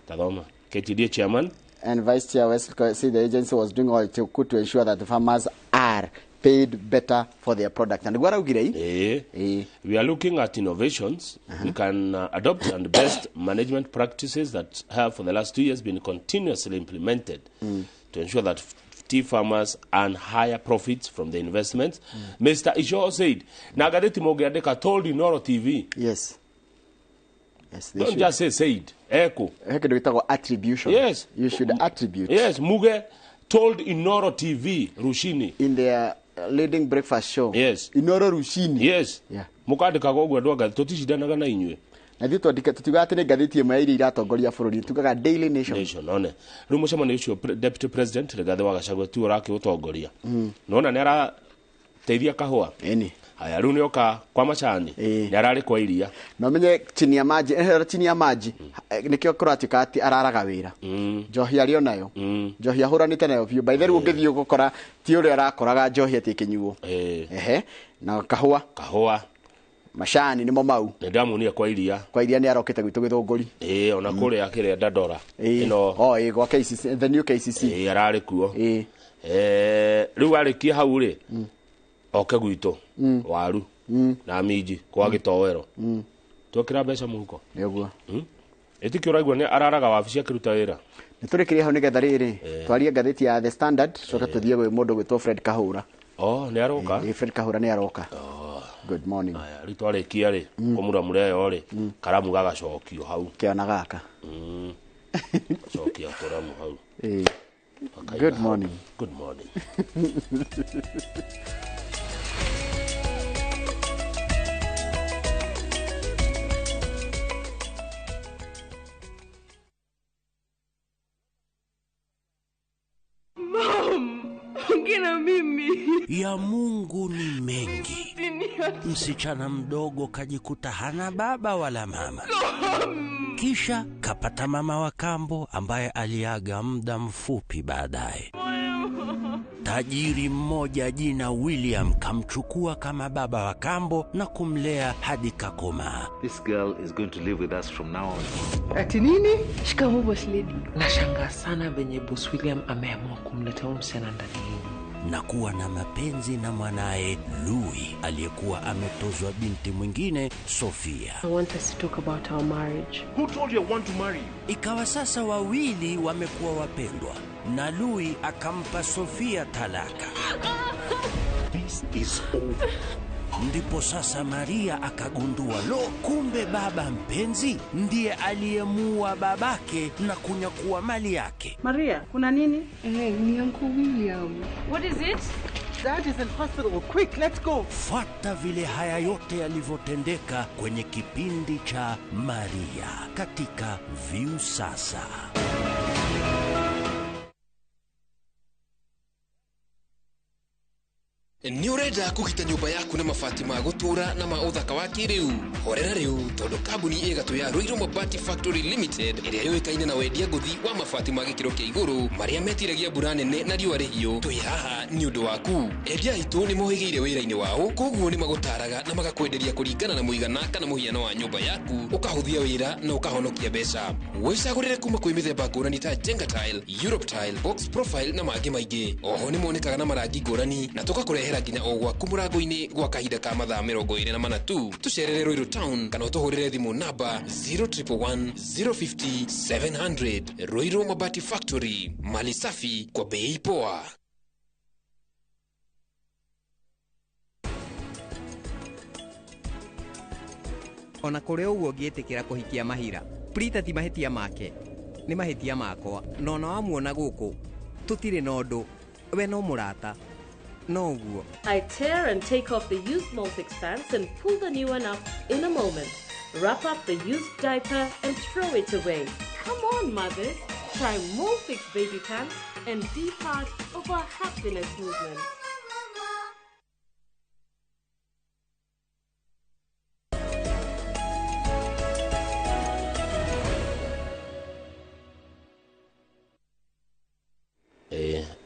Tathoma. KTDA chairman and vice chair West said the agency was doing all it could to ensure that the farmers are paid better for their product. And gwaraugire i? We are looking at innovations we can adopt and best management practices that have for the last 2 years been continuously implemented to ensure that tea farmers earn higher profits from the investments. Mr. Isho said, na ngathĩti mũngĩandĩka told Inoro TV. Yes. Yes, they Don't should. just say said. Echo. He kĩndũ gĩtagwo attribution. Yes. You should attribute. Yes, Muge told Inoro TV Rushini. In their leading breakfast show. Yes. Inoro Rushini. Yes. Yeah. Mũkandĩkaga ũguo andũ a ngathĩti, tũticindanaga na inyuĩ. Na ithuĩ twandĩke, tũtiugaga atĩ nĩ ngathĩti ĩmwe ya iria iratongoria bũrũri, tugaga Daily Nation. Nation, one. Rĩu mũcemanio ũcio Deputy President Rigathĩ wa Gachagua tiwe ũrakĩũtongoria. Nona nĩ arateithia kahũa. Ĩni. Haya, rĩu nĩoka kwa macani. Nĩ ararĩ kwa iria. Na ũmenye chini ya maji, chini ya maji, nĩkĩo kũratuĩka atĩ araraga wĩra. Njohi arĩ o nayo. Njohi ahũranĩte nayo biũ. By the way, ũngĩthiĩ ũgũkora ti ũrĩa arakoraga njohi atĩ ĩkĩnyuo. Ehe. Na kahũa. Kahũa. Macani nĩmo mau. Nĩ ndamuonire kwa iria. Kwa iria nĩ arokĩte gwitũ Gĩthũngũri. Ĩĩ, ona kũrĩa kĩrĩa Dandora. Ĩno. Oh, ĩĩ, gwa KCC, the new KCC. Ĩĩ, ararĩ kuo. Ĩĩ. Rĩu arĩkia hau rĩ, oke gwitũ waru na minji kwa gĩtoero. Twekĩra mbeca mũhuko. Nĩguo. Ĩtikĩ ũraigua nĩ araraga wabici akĩruta wĩra. Nĩ tũrĩkĩrie hau nĩgetha rĩrĩ twarie ngathĩti ya The Standard, coke tũthiĩ gwĩ mũndũ gwĩtwo Fred Kahũra. Oh, nĩ aroka? Ĩĩ, Fred Kahũra nĩ aroka. Good morning. Aya, rĩu twarĩkia rĩ, kũmuramura ĩyo rĩ, karamu gagacokio hau. Kĩona gaka. Cokia karamu hau. Ĩĩ. Good morning. Good morning. Mom, ongea mimi. Ya Mungu ni mengi. Msichana mdogo kajikuta hana baba wala mama. Kisha kapata mama wa kambo ambaye aliaga muda mfupi baadaye. Tajiri mmoja jina William kamchukua kama baba wa kambo na kumlea hadi kakomaa. This girl is going to live with us from now on. Ati nini? Shikamoo boss lady. Nashangaa sana venye boss William ameamua kumleta huyu msichana ndani yenu. Na kuwa na mapenzi na mwanae Louis aliyekuwa ametozwa binti mwingine Sofia. I want us to talk about our marriage. Who told you I want to marry you? Ikawa sasa wawili wamekuwa wapendwa na Louis akampa Sofia talaka. This is over. Ndipo sasa Maria akagundua, lo, kumbe baba mpenzi ndiye aliyemuua babake na kunyakua mali yake. Maria, kuna nini? Ni Uncle William. What is it? Dad is in hospital. Quick, let's go. Fuata vile haya yote yalivyotendeka kwenye kipindi cha Maria katika Viusasa. Nĩ ũrenda kũgita nyũmba yaku na mabati ma gũtũũra na ma ũthaka wa kĩrĩu? Horera rĩu tondũ kambuni ĩ gatũ ya Ruiru Mabati Factory Limited ĩrĩa yũĩkaine na wendia ngũthi wa mabati ma gĩkĩro kĩa igũrũ marĩa metiragia mbura nene na riũa rĩhiũ, twĩ haha nĩ ũndũ waku. Endia aitũ nĩ mohĩgĩire wĩra-inĩ wao, koguo nĩ magũtaraga na magakwenderia kũringana na mũigana kana mũhiano wa nyũmba yaku, ũkahũthia wĩra na ũkahonokia mbeca. Wĩcagũrĩre kuma kwĩ mĩthemba ngũrani ta Jenga Tile, Europe Tile, Box Profile na mangĩ maingĩ. Oho nĩ monekaga na marangi ngũrani na tũgakũrehera nginya o gwaku mũrango-inĩ gwa kahinda ka mathaa 24 tu. Tũcerere Ruiru Town kana ũtũhũrĩre thimũ namba 0111 050 700. Ruiru Mabati Factory, mali safi kwa bei poa. Ona kũrĩ ũguo ngĩtĩkĩra kũhikia Mahira, Prita ti mahĩtia make, nĩ mahĩtia makwa. Na ona wamuona gũkũ tũtirĩ na ũndũ, we no mũrata no ũguo. I tear and take off the used Molfix pants and pull the new one up in a moment. Wrap up the used diaper and throw it away. Come on, mothers. Try Molfix baby pants and be part of our happiness movement.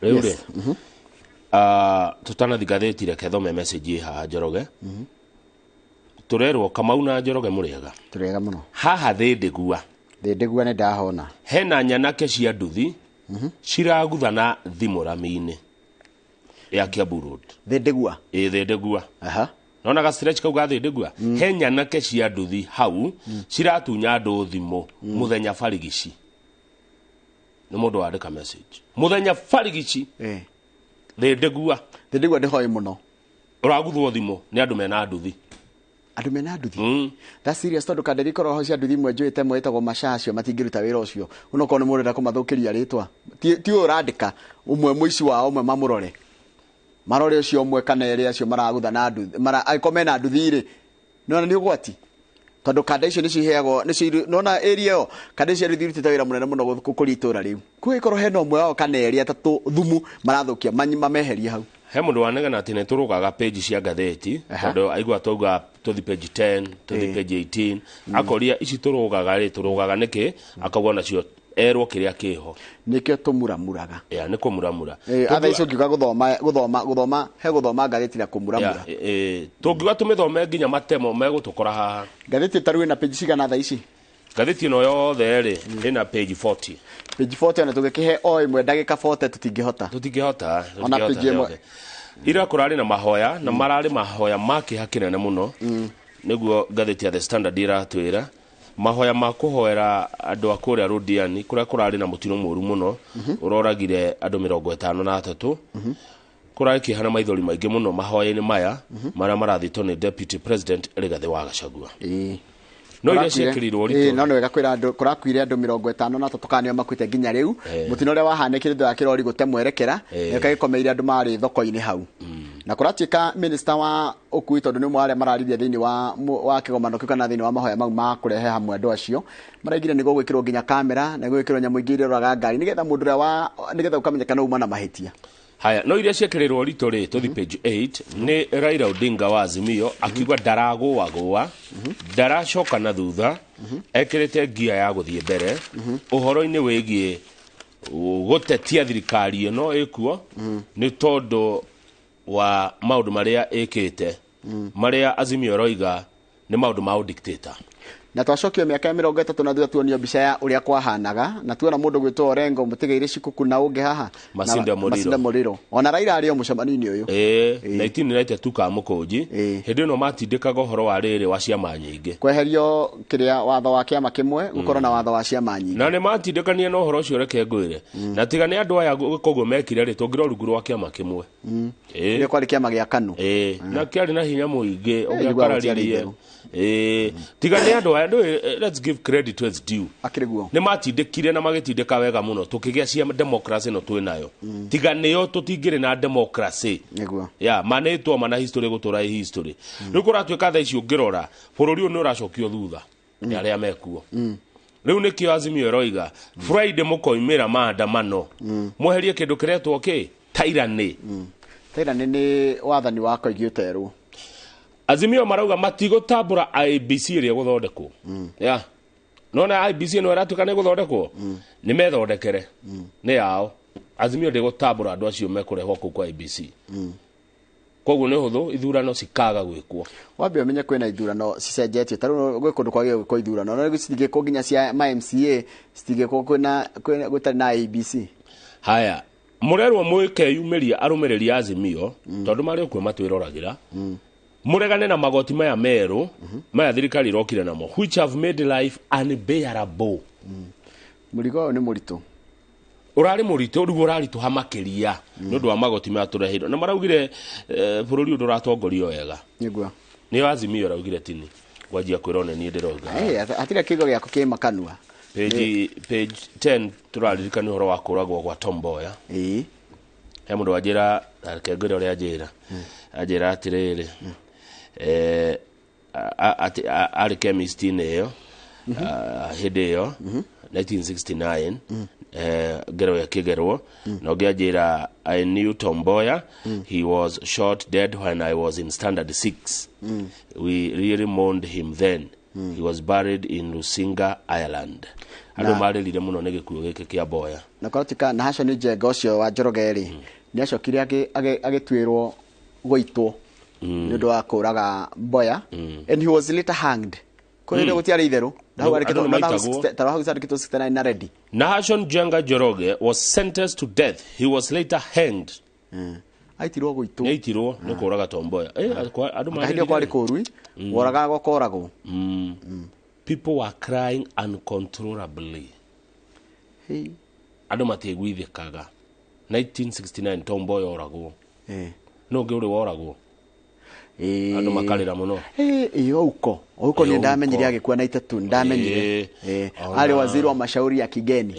Rĩu rĩ, tutanathi ngathĩti, reke thome message ĩ haha Njoroge. Tũrerwo Kamau na Njoroge mũrĩega. Tũrĩega mũno. Haha thĩndĩgua. Thĩndĩgua nĩ ndahona. Hena nyanake cia nduthi ciraguthana thimũ rami-inĩ ya Kiambu Road. Thĩndĩgua? Ĩ, thĩndĩgua. Nona ga stretch kau ga thĩndĩgua? He nyanake cia nduthi hau ciratunya andũ thimũ mũthenya barigici. Nĩ mũndũ wandĩka message. Mũthenya barigici. Thĩndĩgua. Thĩndĩgua ndĩhoĩ mũno. Ũraguthwo thimũ nĩ andũ mena nduthi. Andũ mena nduthi? That's serious, tondũ kandĩri korwo ho cia nduthi imwe njũĩte ĩmwe ĩtagwo Masha, acio matingĩruta wĩra ũcio. Onokorwo nĩ mũrenda kũmathũkĩria rĩtwa. Ti ũyũ ũrandĩka, ũmwe mũici wao ũmwe mamũrore. Marore ũcio ũmwe kana erĩ acio maragutha na nduthi. Angĩkorwo mena nduthi rĩ, nĩwona nĩ ũgwati. Tondũ kanda icio nĩcio iheagwo, nĩcio nĩwona area ĩyo, kanda icio nduthi irutĩte wĩra mũnene mũno gũkũria itũra rĩu. Koguo ĩkorwo hena ũmwe wao kana erĩ atatũ thumu marathũkia, mameherie hau. He mũndũ wanegena atĩ nĩ tũrũgaga page cia ngathĩti, tondũ aigua twauga tũthi page 10, tũthi page 18, akoria ici tũrũgaga rĩ, tũrũgaga nĩkĩ, akauga nacio erwo kĩrĩa kĩho. Nĩkĩo tũmuramuraga. Ya, nĩ kũmuramura. Atha icio ũngiuga gũthoma, he gũthoma ngathĩti na kũmuramura. Tũngiuga tũmĩthome nginya matemo megũtũkora haha. Ngathĩti ta rĩu ĩna page cigana thaa ici? Ngathĩti ĩno yothe rĩ, ĩna page 40. Page 40 ona tũgĩkĩhe o ĩmwe ndagĩka 40 tũtingĩhota. Tũtingĩhota, Ona page ĩmwe. Ira kũrarĩ na mahoya, na mararĩ mahoya ma kĩeha kĩnene mũno. Nĩguo ngathĩti ya The Standard ĩratwĩra. Mahoya ma kũhoera andũ a kũrĩa Rũdiani, kũrĩa kũrarĩ na mũtino mũru mũno, ũroragire andũ 53. Kũrarĩ kĩeha na maithori maingĩ mũno mahoya-inĩ maya, marĩa marathitwo nĩ Deputy President Rigathĩ wa Gachagua. No iria ciekĩrirwo ũritũ. No nĩ wega kwĩra andũ, kũrakuire andũ 53 kana nĩo makuĩte nginya rĩu. Mũtino ũrĩa wahanĩkire thutha wa kĩrori gũte mwerekera, nĩkagĩkomeire andũ marĩ thoko-inĩ hau. Na kũratuĩka minister wa ũkui, tondũ nĩ ũmwe wa arĩa mararirie thĩinĩ wa kĩgomano kĩu kana thĩinĩ wa mahoya mau ma kũrehe hamwe andũ acio, maraigire nĩ gũgwĩkĩrwo nginya kamera na gũgwĩkĩrwo nyamũ ingĩ iria iroraga ngari nĩgetha mũndũ ũrĩa wa nĩgetha ũkamenyeka no uma na mahĩtia. Haya, no iria ciekĩrĩrwo ũritũ rĩ, tũthi page 8, nĩ Raila Odinga wa Azimio akiuga ndaragũagũa, ndaracoka na thutha, ekĩrĩte ngia ya gũthiĩ mbere ũhoro-inĩ wĩgiĩ gũtetia thirikari ĩno ĩkuo nĩ tondũ wa maũndũ marĩa ĩkĩte, marĩa Azimio ĩroiga nĩ maũndũ ma ũdictator. Na twacokio mĩaka ya 30 na thutha tuonio mbica ya ũrĩa kwahanaga na tuona mũndũ gwĩtwo Orengo mũtigaire Shikuku na ũngĩ haha Masinda Muliro. Masinda Muliro ona Raila arĩ o mũcemanio-inĩ ũyũ. 1992 ka mũkũnji hĩndĩ ĩno matindĩkaga ũhoro wa rĩrĩ wa ciama nyingĩ kweherio kĩrĩa watho wa kĩama kĩmwe gũkorwo na watho wa ciama nyingĩ na nĩ matindĩkanie na ũhoro ũcio reke ngwĩre na tiga nĩ andũ aya koguo mekire rĩ tũngĩra rungu rwa kĩama kĩmwe. Ĩrĩa kwarĩ kĩama gĩa KANU. Na kĩarĩ na hinya mũingĩ njiguaga gũtiarĩ ũngĩakararirie. itherũ. Tiga nĩ andũ aya ndũĩ, let's give credit where it's due. Akĩrĩ guo. Nĩ matindĩkire na magĩtindĩka wega mũno tũkĩgĩa cia democracy ĩno twĩ nayo. Tiga nĩyo tũtingĩrĩ na democracy. Nĩguo. Ya manĩtwo mana history gũtũra ĩ history. Rĩu kũratuĩka thaa ici ũngĩrora bũrũri ũyũ nĩ ũracokio thutha nĩ arĩa mekuo. Rĩu nĩkĩo Azimio ĩroiga Friday mũkoimĩra maandamano mweherie kĩndũ kĩretwo kĩ tyranny. Tyranny nĩ wathani wa koigi ũterwo. Azimio marauga matigũtambũra IEBC ĩrĩa ĩgũthondekwo. Ya nona IEBC ĩno ĩratuĩka nĩ ĩgũthondekwo nĩ methondekere nĩ yao. Azimio ndĩgũtambũra andũ acio mekũrehwo kũu kwa IEBC. Koguo nĩ hũthũ ithurano cikaga gwĩkwo. Wambe ũmenye kwĩna ithurano cicenjetio ta rĩu gwĩ kũndũ kwagĩrĩirwo gwĩkwo ithurano no rĩu citingĩkwo nginya cia ma MCA citingĩkwo kwĩna gũtarĩ na IEBC. Haya mũrerwo mwĩkeyumĩria arũmĩrĩri a Azimio tondũ marĩ okuo matwĩroragĩra mũregane na magoti maya merũ maya thirikari ĩrokire namo which have made life unbearable. Mũrigo ũyũ nĩ mũritũ. Ũrarĩ mũritũ rĩu ũraritũha makĩria nĩ ũndũ wa magoti maya tũreheirwo na maraugire bũrũri ũyũ ndũratongorio wega. Nĩguo. Nĩyo Azimio ĩraugire tini kwanjia kwĩrwo nĩ niĩ ndĩrauga. Hatirĩ kiugo gĩaku kĩ makanua. Page 10 tũraririkana ũhoro wa kũragwo gwa Tom Mboya. He mũndũ wanjĩra reke ngwĩre ũrĩa anjĩra. Anjĩra atĩrĩrĩ atĩ arĩ chemist-inĩ ĩyo hĩndĩ ĩyo 1969 ngero ĩkĩgerwo na ũngĩ anjĩra I knew Tom Mboya. He was shot dead when I was in standard 6. We really mourned him then. He was buried in Rusinga Ireland. Andũ marĩrire mũno nĩ gĩkuũ gĩkĩ kĩa Mboya. Na korwo na Hashon Njenga ũcio wa Njoroge rĩ nĩ acokire agĩtuĩrwo gũitwo nĩ ũndũ wa kũraga Mboya and he was later hanged. Kũrĩ gũtiarĩ itherũ. Hau candĩkĩtwo 69 na ready. Nahashon Njenga Njoroge was sentenced to death. He was later hanged. Aitirwo gũitwo. Nĩaitirwo nĩ kũraga Tom Mboya. Andũ marĩrire. Kwarĩ kũũru woraga gokoragwo. People were crying uncontrollably. Andũ matiaiguithĩkaga. 1969 Tom Mboya oragwo. No ũngĩ ũrĩ woragwo. Andũ makarĩra mũno. Ouko Ouko nĩ ndamenyire agĩkua na 3 ndamenyire. Arĩ waziri wa mashauri ya kigeni.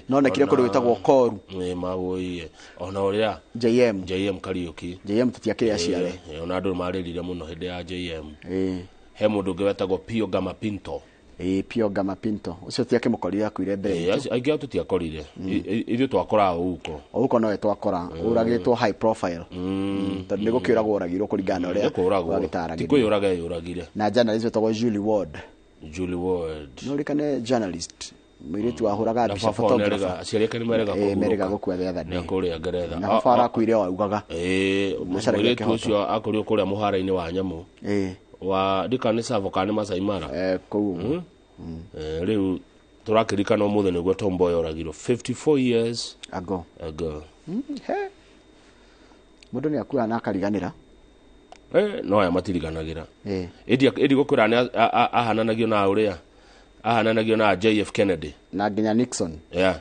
No nekire kũndũ gwĩtagwo Koru. Mawũiye ona ũrĩa JM Kariuki. JM tũtiakĩrĩ aciare. Ona andũ marĩrire mũno hĩndĩ ya JM. He mũndũ ũngĩ wetagwo Pio Gama Pinto. Pio Gama Pinto ũcio tiakĩmũkorire akuire mbere. Aingĩ ao tũtiakorire. Ithuĩ twakoraga Ouko. Ouko nowe twakora ũragĩtwo high profile. Tondũ nĩ gũkĩũragwo ũragirwo kũringana na ũrĩa gwagĩtaragĩrio. Ti kwĩyũraga eyũragire. Na journalist wetagwo Julie Ward. Julie Ward. No ũririkane journalist mũirĩtu wahũraga mbica photographer. Aciari ake nĩ merega kũhurũka. Merega gũkua the other day. Nĩ kũrĩa Ngeretha. Na baba arakuire o augaga. Mũirĩtu ũcio akorirwo kũrĩa mũhara-inĩ wa nyamũ. Wa ndika nĩ Tsavo kana nĩ Masai Mara. Kũu. Rĩu tũrakĩririkana ũmũthĩ nĩguo Tom Mboya oragirwo 54 years ago. Mũndũ nĩ akuaga na akariganĩra. No aya matiriganagĩra. Ĩndi gũkwĩra nĩ ahananagio na ũrĩa ahananagio na JF Kennedy na nginya Nixon. Yeah.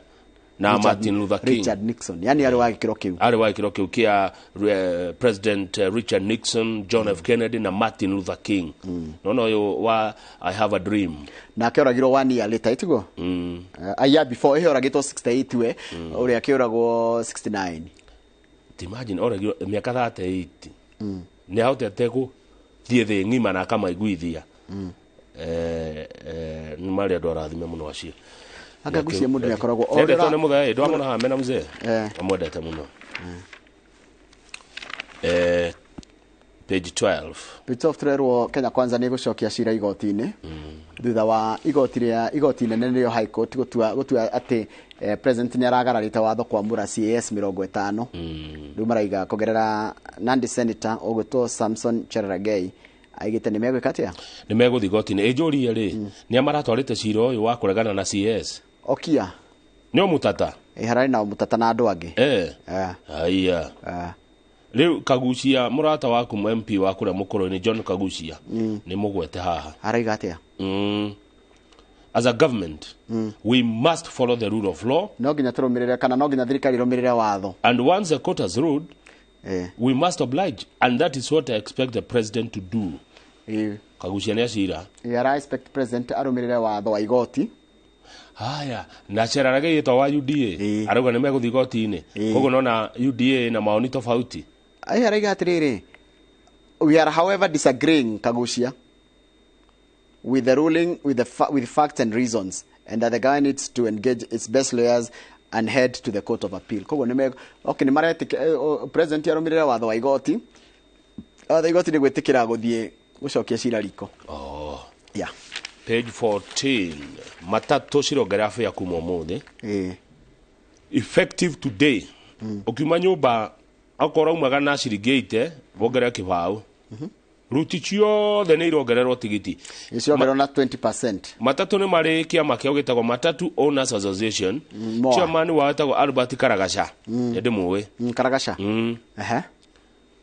Na Martin Luther King. Richard Nixon. Yani arĩ wa gĩkĩro kĩu. Arĩ wa gĩkĩro kĩu kĩa President Richard Nixon, John F Kennedy na Martin Luther King. No ũyũ wa I have a dream. Nake oragirwo 1 year later itiguo? A year before ihe oragĩtwo 68 we ũrĩa akĩũragwo 69. Imagine oragirwo mĩaka 38. Nĩ ahotete gũthiĩ thĩ ng'ima na akamaiguithia. Nĩ marĩ andũ arathime mũno acio. Anga gucie mũndũ nĩ akoragwo endetwo nĩ mũthee ndwamona haha mena mzee amwendete mũno. Page 12. Page 12 tũrerwo Kenya Kwanza nĩ gũcokia cira igoti-inĩ thutha wa igoti rĩa igoti nene nĩrĩo High Court gũtua atĩ president nĩ aragararĩte watho kwamũra CAS 50. Rĩu maraiga kũgerera Nandi Senator ũgwĩtwo Samson Cherargei Aigĩte nĩ megwĩka atĩa? Nĩ megũthiĩ igoti-inĩ. Ĩnjũrie rĩ, nĩa maratwarĩte cira ũyũ wa kũregana na CS? Okia. Nĩ Omutata? Ĩ, hararĩ na Omutata na andũ angĩ. Eh. Haiya. Rĩu Kagucia, mũrata waku MP wa kũrĩa mũkũrũ-inĩ John Kagucia, nĩ mũgwete haha. Araiga atĩa? As a government, we must follow the rule of law. No nginya tũrũmĩrĩre, kana no nginya thirikari ĩrũmĩrĩre watho. And once the court has ruled, we must oblige, and that is what I expect the president to do. Kagucia nĩ acira. Ĩ, ara expect president arũmĩrĩre watho wa igoti. Haya, na Cherargei ĩtwa wa UDA arauga nĩ megũthiĩ igoti-inĩ. Koguo nona UDA na maoni tofauti. Ai, araiga atĩrĩrĩ, we are however disagreeing, Kagucia, with the ruling, with facts and reasons, and that the government needs to engage its best lawyers and head to the Court of Appeal. Koguo nĩ me okay, nĩ maretĩkia president arũmĩrĩre watho wa igoti. Watho wa igoti nĩ gwĩtĩkĩra gũthiĩ gũcokia cira riko. Oh. Yeah. Page 14, matatũ cirongerera fare kuma ũmũthĩ. Effective today. Ũkiuma nyũmba okorwo aumaga na ciringi 80, wongerere kĩbaũ. Ruti ciothe nĩ irongererwo tigiti. Iciongererwo na 20%. Matatũ nĩ marĩ kĩama kĩao gĩtagwo Matatu Owners Association. MOA. Chairman wao etagwo Albert Karagaca. Nĩ ndĩmũĩ. Karagaca. Ehe.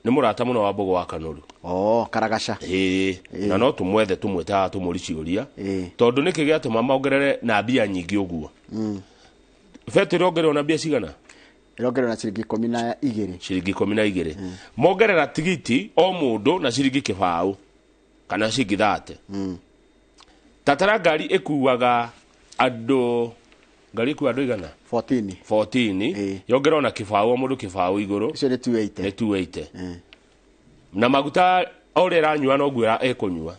Nĩ mũrata mũno wa Mbũgũ wa Kanũru. Oh, Karagaca. Ĩĩ. Na no tũmwethe tũmwĩte haha tũmũri ciũria. Tondũ nĩkĩ gĩatũma mongerere na mbia nyingĩ ũguo? Betũ ĩrongererwo na mbia cigana? Ĩrongererwo na ciringi 12. Ciringi 12. Mongerera tigiti o mũndũ na ciringi kĩbaũ kana ciringi 30. Tatara ngari ĩkuaga andũ, ngari ĩkuaga andũ igana? 14. 14. Yongererwo na kĩbaũ o mũndũ kĩbaũ igũrũ. Icio nĩ 280. Nĩ 280. Na maguta o ũrĩa ĩranyua noguo ĩkũnyua.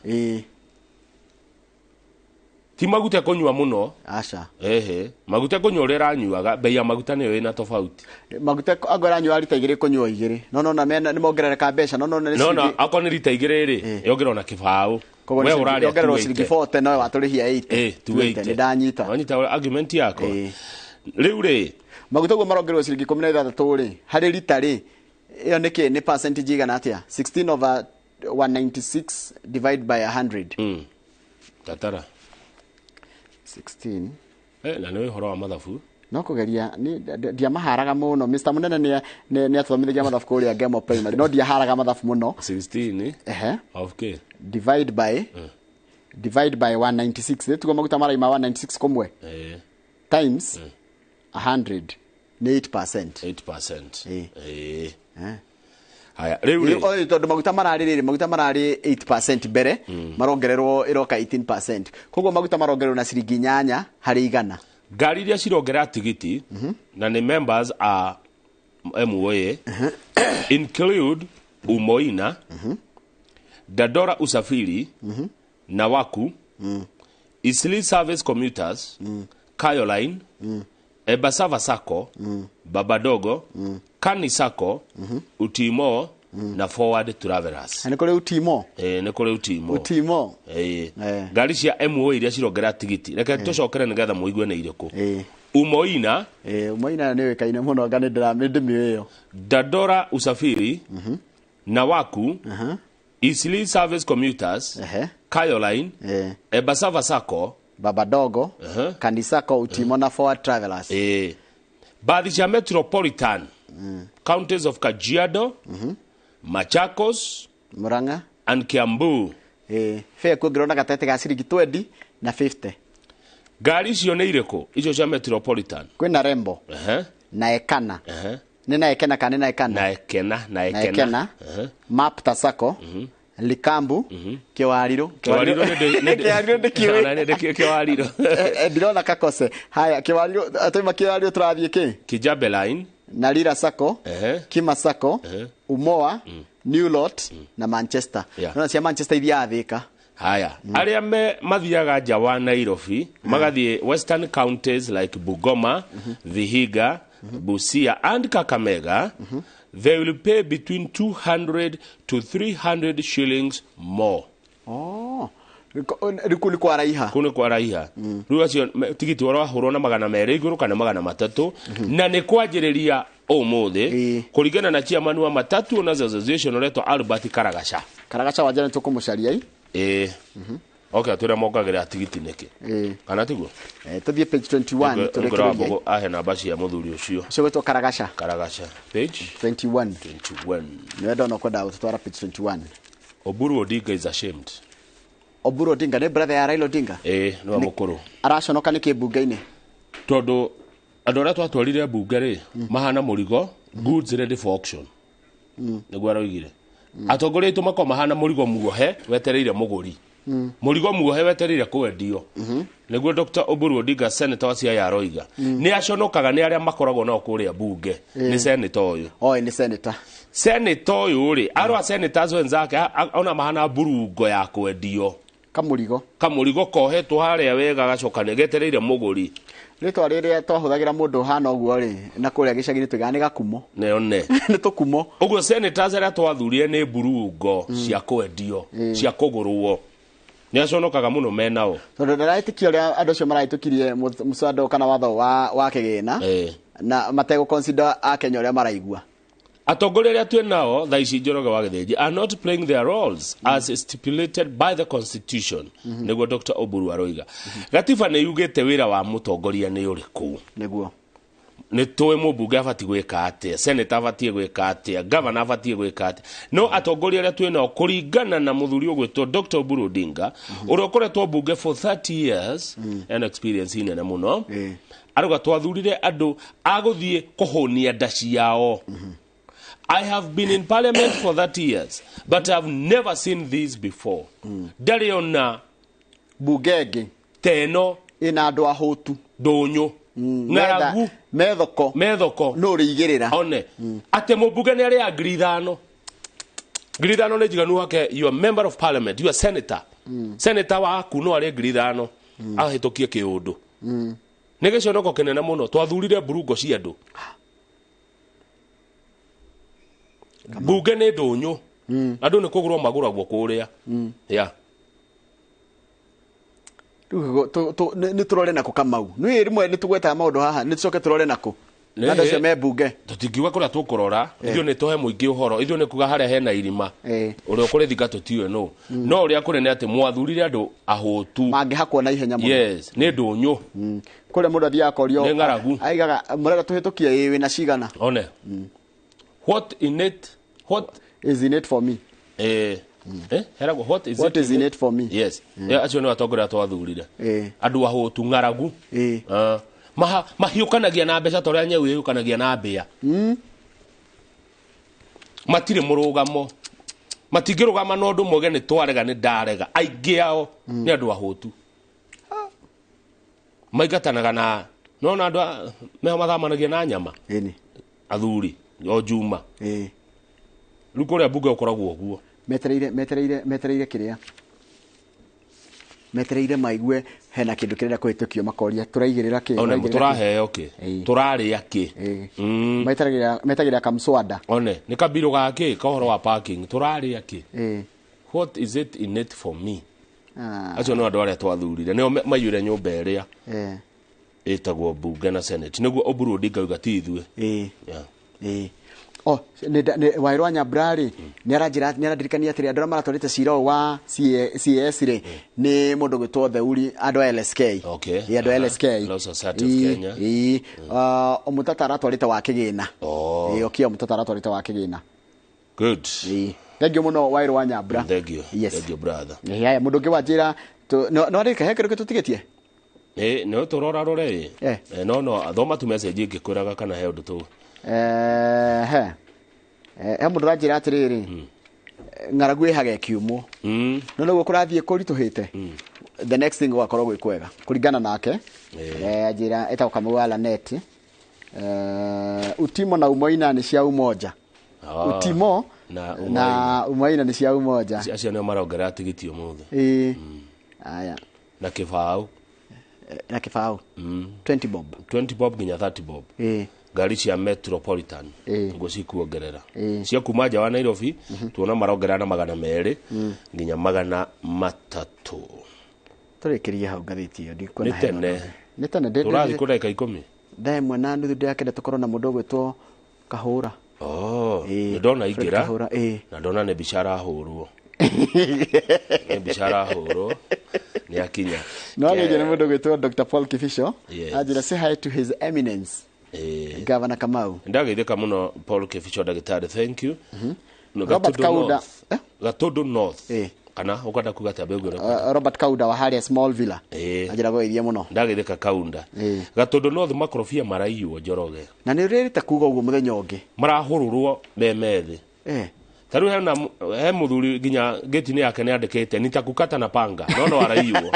Ti maguta kũnyua mũno. Aca. Ehe, maguta kũnyua ũrĩa ĩranyuaga, bei ya maguta nĩyo ĩna tofauti. Maguta angorwo ĩranyua rita igĩrĩ kũnyua igĩrĩ. No no na mena nĩ mongerereka mbeca, no no nĩ No no, ciringi. akorwo nĩ rita igĩrĩ rĩ, yongererwo na kĩbaũ. Koguo We nĩ ũrarĩa yongererwo 280. ciringi 40 no watũrĩhia 80. Eh, 280. Nĩ ndanyita. Wanyita argument yakwa. Rĩu rĩ, maguta ũguo marongererwo ciringi 16 rĩ, harĩ rita rĩ, ĩyo nĩ kĩ, nĩ percentage igana atĩa? 16 over 196 divide by 100. Tatara. 16. Na nĩ ũhoro wa mathabu. No kũgeria ndiamaharaga mũno. Mr Munene nĩ athomithagia mathabu kũrĩa Ngemo Primary, no ndiaharaga mathabu mũno. 16. Ehe. Of K. Divide by divide by 196. Nĩ tugo maguta maraima 196 kũmwe. Times 100 nĩ 8%. 8%. Haya, rĩu rĩ. Oi, tondũ maguta mararĩ rĩrĩ, maguta mararĩ 8% mbere, marongererwo ĩroka 18%. Koguo maguta marongererwo na ciringi 8 harĩ igana. Ngari iria cirongerera tigiti na nĩ members a MOA include Umoina, Dandora Usafiri, Nawaku, Eastleigh Service Commuters, Caroline, Ebasava Sacco, Babadogo, Kani Sacco, Utimo na Forward Travelers. Na nĩ kũrĩ Utimo? Nĩ kũrĩ Utimo. Utimo. Ngari cia MOA iria cirongerera tigiti. Reke tũcokere nĩgetha mũigue nĩ irĩkũ. Umoina. Umoina nĩ ũĩkaine mũno, anga nĩ ndĩmĩũĩ ĩyo. Dandora Usafiri, Nawaku, Eastleigh Service Commuters, Caroline, Ebasava Sacco, Babadogo, Kani Sacco, Utimo na Forward Travelers. Baadhi cia Metropolitan counties of Kajiado, Machakos, Murang'a and Kiambu. Fare kuongererwo na gatagatĩ ga ciringi 20 na 50. Ngari icio nĩ irĩkũ? Icio cia Metropolitan. Kwĩna Rembo. Na Ekana. Nĩ na Ekena kana nĩ na Ekana? Na Ekena, na Na Ekena. Ekena. Mapta Sacco. Likambu, Kĩwariro. Kĩwariro Kĩwariro ndĩkĩũĩ. Ona nĩ ndĩkĩũĩ Kĩwariro. Ndĩrona kakose. Haya, Kĩwariro, twaima Kĩwariro tũrathiĩ kĩ? Kijabe Line. Na Lira Sacco, Kima Sacco, Umoa, New Lot na Manchester. Nona cia Manchester ithiaga Thika. Haya, arĩa me mathiaga nja wa Nairobi, magathiĩ western counties like Bungoma, Vihiga, Busia and Kakamega, they will pay between 200 to 300 shillings more. Oh. Rĩu kũu nĩ kwaraiha. Kũu nĩ kwaraiha. Rĩu acio tigiti ũrahũrwo na 200 igũrũ kana 300, na nĩ kwanjĩrĩria ũmũthĩ kũringana na chairman wa Matatu Owners Association ũretwo Albert Karagaca. Karagaca wa njĩra nĩ tũkũmũcaria. Ĩĩ, okay, atwĩra mongagĩrĩra tigiti nĩkĩ? Kana tiguo? Tũthiĩ page 21 tũrĩkĩrĩrie. Ahe namba cia mũthuri ũcio. Ũcio gwĩtwo Karagaca. Karagaca. Page 21. 21. Nĩwe ndona ũkwendaga gũtũtwara page 21. Oburu Odinga is ashamed. Oburu Odinga nĩ brother ya Raila Odinga? Ĩĩ, nĩwe mũkũrũ. Araconoka nĩkĩ mbunge-inĩ? Tondũ andũ arĩa twatwarire mbunge rĩ, mahana mũrigo, goods ready for auction. Nĩguo aroigire. Atongoria aitũ makoragwo mahana mũrigo muohe wetereire mũgũri. Mũrigo muohe wetereire kwendio. Nĩguo Dr. Oburu Odinga, senator wa Siaya, aroiga. Nĩ aconokaga nĩ arĩa makoragwo nao kũrĩa mbunge. Nĩ senator ũyũ. Oĩ nĩ senator. Senator ũyũ rĩ, arwa senators wenzake ona mahana mburungo ya kwendio. Kamũrigo. Kamũrigo kohetwo harĩa wega gacoka nĩ getereire mũgũri. Rĩtwa rĩrĩa twahũthagĩra mũndũ ũhana ũguo rĩ, na kũrĩa gĩcagi-inĩ tuigaga nĩ gakumo. Nĩone. Nĩ tũkumo. Ũguo senators arĩa twathurire nĩ mburungo cia kwendio, cia kũgũrwo. Nĩ aconokaga mũno menao. Tondũ ndaraĩtĩkia ũrĩa andũ acio marahĩtũkirie mũswada kana watho wa kĩgĩna na mategũ consider Akenya ũrĩa maraigua. Atongoria arĩa twĩ nao thaa ici, Njoroge wa Gĩthĩnji, are not playing their roles as stipulated by the constitution. Nĩguo Dr. Oburu aroiga. Gatiba nĩ yugĩte wĩra wa mũtongoria nĩ ũrĩkũ. Nĩguo. Nĩ tũĩ mũmbunge abatiĩ gwĩka atĩa, senator abatiĩ gwĩka atĩa, governor abatiĩ gwĩka atĩa. No atongoria arĩa twĩ nao kũringana na mũthuri ũgwĩtwo Dr. Oburu Odinga, ũrĩa ũkoretwo mbunge for 30 years and experience nene mũno, arauga twathurire andũ a gũthiĩ kũhũnia nda ciao. I have been in parliament for 30 years, but I've never seen this before. Ndarĩ ona bunge ĩngĩ teno ĩna andũ ahũtu, ndũnyũ, ng'aragu, methoko, methoko, no ũrĩigĩrĩra. One atĩ mũmbunge nĩ arĩa 5,000. 5,000 nĩ njiganu hake. You are member of parliament, you are senator. Senator waku no arĩe 5,000 ahĩtũkie kĩũndũ. Nĩ gĩconoko kĩnene mũno. Twathurire mburungo cia andũ. Bunge nĩ ndũnyũ. Andũ nĩ kũgũrwo magũragwo kũrĩa. Yeah. Nĩ tũrore nako Kamau. Nĩ rĩmwe nĩ tũgwetaga maũndũ haha, nĩ tũcoke tũrore nako. Andũ acio me mbunge. Tũtingiuga kũrĩa tũkũrora, ithuĩ nĩ tũhe mũingĩ ũhoro, ithuĩ nĩ kuga harĩa hena irima. Ũrĩa ũkũrĩthika tũtiũĩ nũ. No ũrĩa kũrĩ nĩ atĩ mwathurire andũ ahũtu. Mangĩhakwo na ihenya mũno. Yes, nĩ ndũnyũ. Kũrĩa mũndũ athiaga akorio. Nĩ ng'aragu. Aigaga mũrenda tũhĩtũkie ĩĩ wĩna cigana. One. What in it? What is in it for me? Heragwo, what is what it is in it for me? Yes. Acio nĩ atongoria twathurire. Andũ ahũtu, ng'aragu. Mahiũkanagia na mbeca ta ũrĩa nyau ĩhiũkanagia na mbĩa. Matirĩ mũrũgamo. Matingĩrũgama na ũndũ mwega nĩ twarega nĩ ndarega. Aingĩ ao nĩ andũ ahũtu. Maingatanaga na nona andũ meho mathamanagia na nyama. Athuri o Juma. Rĩu kũrĩa mbunge ũkoragwo ũguo. Metereire kĩrĩa metereire maigue hena kĩndũ kĩrenda kũhĩtũkio makoria tũraigĩrĩra kĩ. One tũraheo kĩ, tũrarĩa kĩ. Metagĩrĩra kamswada. One nĩ kabirũ ga kĩ ka ũhoro wa parking, tũrarĩa kĩ. What is it in it for me? Acio nĩ andũ arĩa twathurire, nĩo maiyũire nyũmba ĩrĩa ĩtagwo mbunge na senate. Nĩguo Oburu Odinga oiga ti ithuĩ. Oh, Wairwa Nyambura rĩ, nĩ aranjĩra nĩ arandirikania atĩrĩ andũ arĩa maratwarĩte cira ũyũ wa CAS rĩ, nĩ mũndũ gwĩtwo Theuri, andũ a LSK. Okay. Andũ a LSK. Law Society of Kenya. Omutata aratwarĩte wa kĩgĩna. Okiya Omutata aratwarĩte wa kĩgĩna. Good. Thank you mũno Wairwa Nyambura. Thank you. Yes. Thank you brother. Haya, mũndũ ũngĩ wanjĩra no arĩka he kĩndũ tũtigĩtie? Nĩ tũrora rore. No thoma tu message ĩngĩkwĩraga kana he ũndũ tũ. He mũndũ ũranjĩra atĩrĩrĩ, ng'aragu ĩhaga ĩkiumwo. No nĩguo kũrathiĩ kũritũhĩte. The next thing gũgakorwo gwĩ kwega kũringana nake. Anjĩra ĩtagwo Kamau wa Lanet. Utimo na Umoina nĩ cia Umoja. Utimo na Umoina nĩ cia Umoja. Acio nĩo marongerera tigiti ũmũthĩ. Aya. Na kĩbaũ. Na kĩbaũ. 20 bob. 20 bob nginya 30 bob. Ngari cia Metropolitan ngo cikuongerera cia kuma nja wa Nairobi tuona marongerera na 200 nginya 300. Tũrĩkĩrie hau ngathĩti ĩyo ndikuona. Nĩ tene. Nĩ tene. Tũrathiĩ kũ ndagĩka 10. 1:30 ndĩrakenda tũkorwo na mũndũ ũgwĩtwo Kahũra. Nĩ ndona ingĩra na ndona nĩ mbica arahũrwo. Nĩ mbica arahũrwo nĩ akinya. No nĩ mũndũ gwĩtwo Dr. Paul Kibicho. Yes. Anjĩra say hi to his eminence Governor Kamau. Ndageithĩka mũno Paul Kibicho ndagĩtarĩ, thank you. No, Robert Gatundu Kauda. North. Gatundu North. Kana ũkwenda kuga atĩa mbegu ĩrĩkũ? Robert Kauda wa harĩa Small Villa. Anjĩra gũgeithia mũno. Ndageithĩka Kaunda. Gatundu North makorobia maraiywo Njoroge. Na nĩ ũrĩrĩte kuga ũguo mũthenya ũngĩ. Marahũrũrwo me methĩ. Ta rĩu hena he mũthuri nginya gate-inĩ yake nĩ andĩkĩte nitakukata na panga no no araiywo.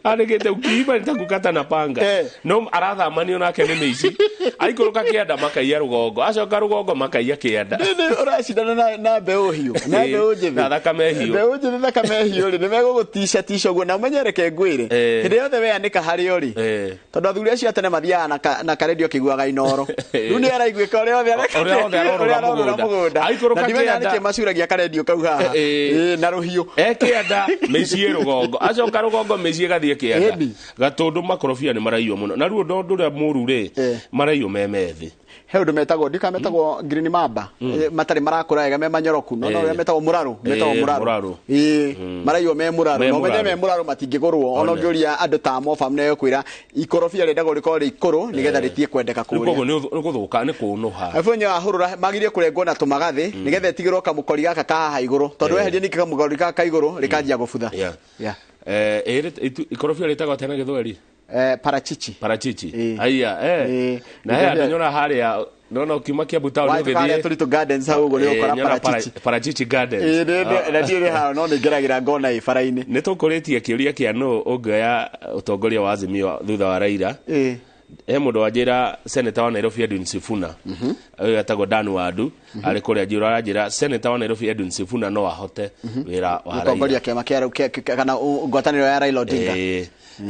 Andĩkĩte ukiiba nitakukata na panga. No arathamanio nake nĩ mĩici. Aikũrũka kĩanda makaiya rũgongo, acoka rũgongo makaiya kĩanda. Nĩ ũracindana na mbeũ hiũ, na mbeũ njĩthĩ. Na thakame hiũ. Mbeũ njĩthĩ thakame hiũ rĩ, nĩ megũgũtica tica ũguo na ũmenye reke ngwĩre. Hĩndĩ yothe weanĩka harĩ rĩ. Tondũ athuri acio a tene mathiaga na karendio kĩiguaga inoro. Rĩu nĩ araiguĩka ũrĩa othe areka. Ũrĩa othe arorũra mũgũnda. Aikũrũka Na ndimenya kĩanda. nĩkĩ macuragia karendio kau haha. Na rũhiũ. Kĩanda mĩciĩ rũgongo, acoka rũgongo mĩciĩ ĩgathiĩ kĩanda. Gatundu makorobia nĩ maraiywo mũno. Na rĩu ũndũ ũrĩa mũru rĩ, maraiywo me methĩ. He ũndũ metagwo ndika metagwo green mamba, matarĩ marakũra wega me manyoroku, no no ũrĩa metagwo mũrarũ, metagwo mũrarũ. Maraiywo me mũrarũ, no menye me mũrarũ matingĩgũrwo. Ona ũngĩũria andũ ta Mofam nĩ egũkwĩra ikorobia rĩendagwo rĩkorwo rĩ ikũrũ nĩgetha rĩtige kwendeka Rĩu kũrĩa. koguo nĩ gũthũka nĩ kũnũha. Arabu nyo ahũrũra magirie kũrengwo na tũmagathĩ nĩgetha ĩtigĩrwo kamũkori gaka ka haha igũrũ, tondũ weheria ningĩ kamũkori gaka ka igũrũ rĩkanjia gũbutha. Ikorobia rĩtagwo atĩa na gĩthweri? Parachichi. Parachichi. Aya, Na he andũ nyona harĩa nona ũkiuma Kiambu town Wathiĩ harĩa ũgĩthiĩ. Tũritũ Gardens hau ũguo nĩ ũgũkora Nyona parachichi. Parachichi Gardens. Na ndiũrĩ hao no nĩ ngeragĩra ngona ĩ bara-inĩ. Nĩ tũkũrĩtie kĩũria kĩa nũ ũngĩoya ũtongoria wa Azimio thutha wa Raila. He mũndũ wanjĩra senator wa Nairobi Edwin Sifuna, ũyũ etagwo Dan Wadu, arĩ kũrĩa njĩra aranjĩra senator wa Nairobi Edwin Sifuna no ahote wĩra wa Raila. Mũtongoria kĩama kĩa kana ngwatanĩro ya Raila Odinga.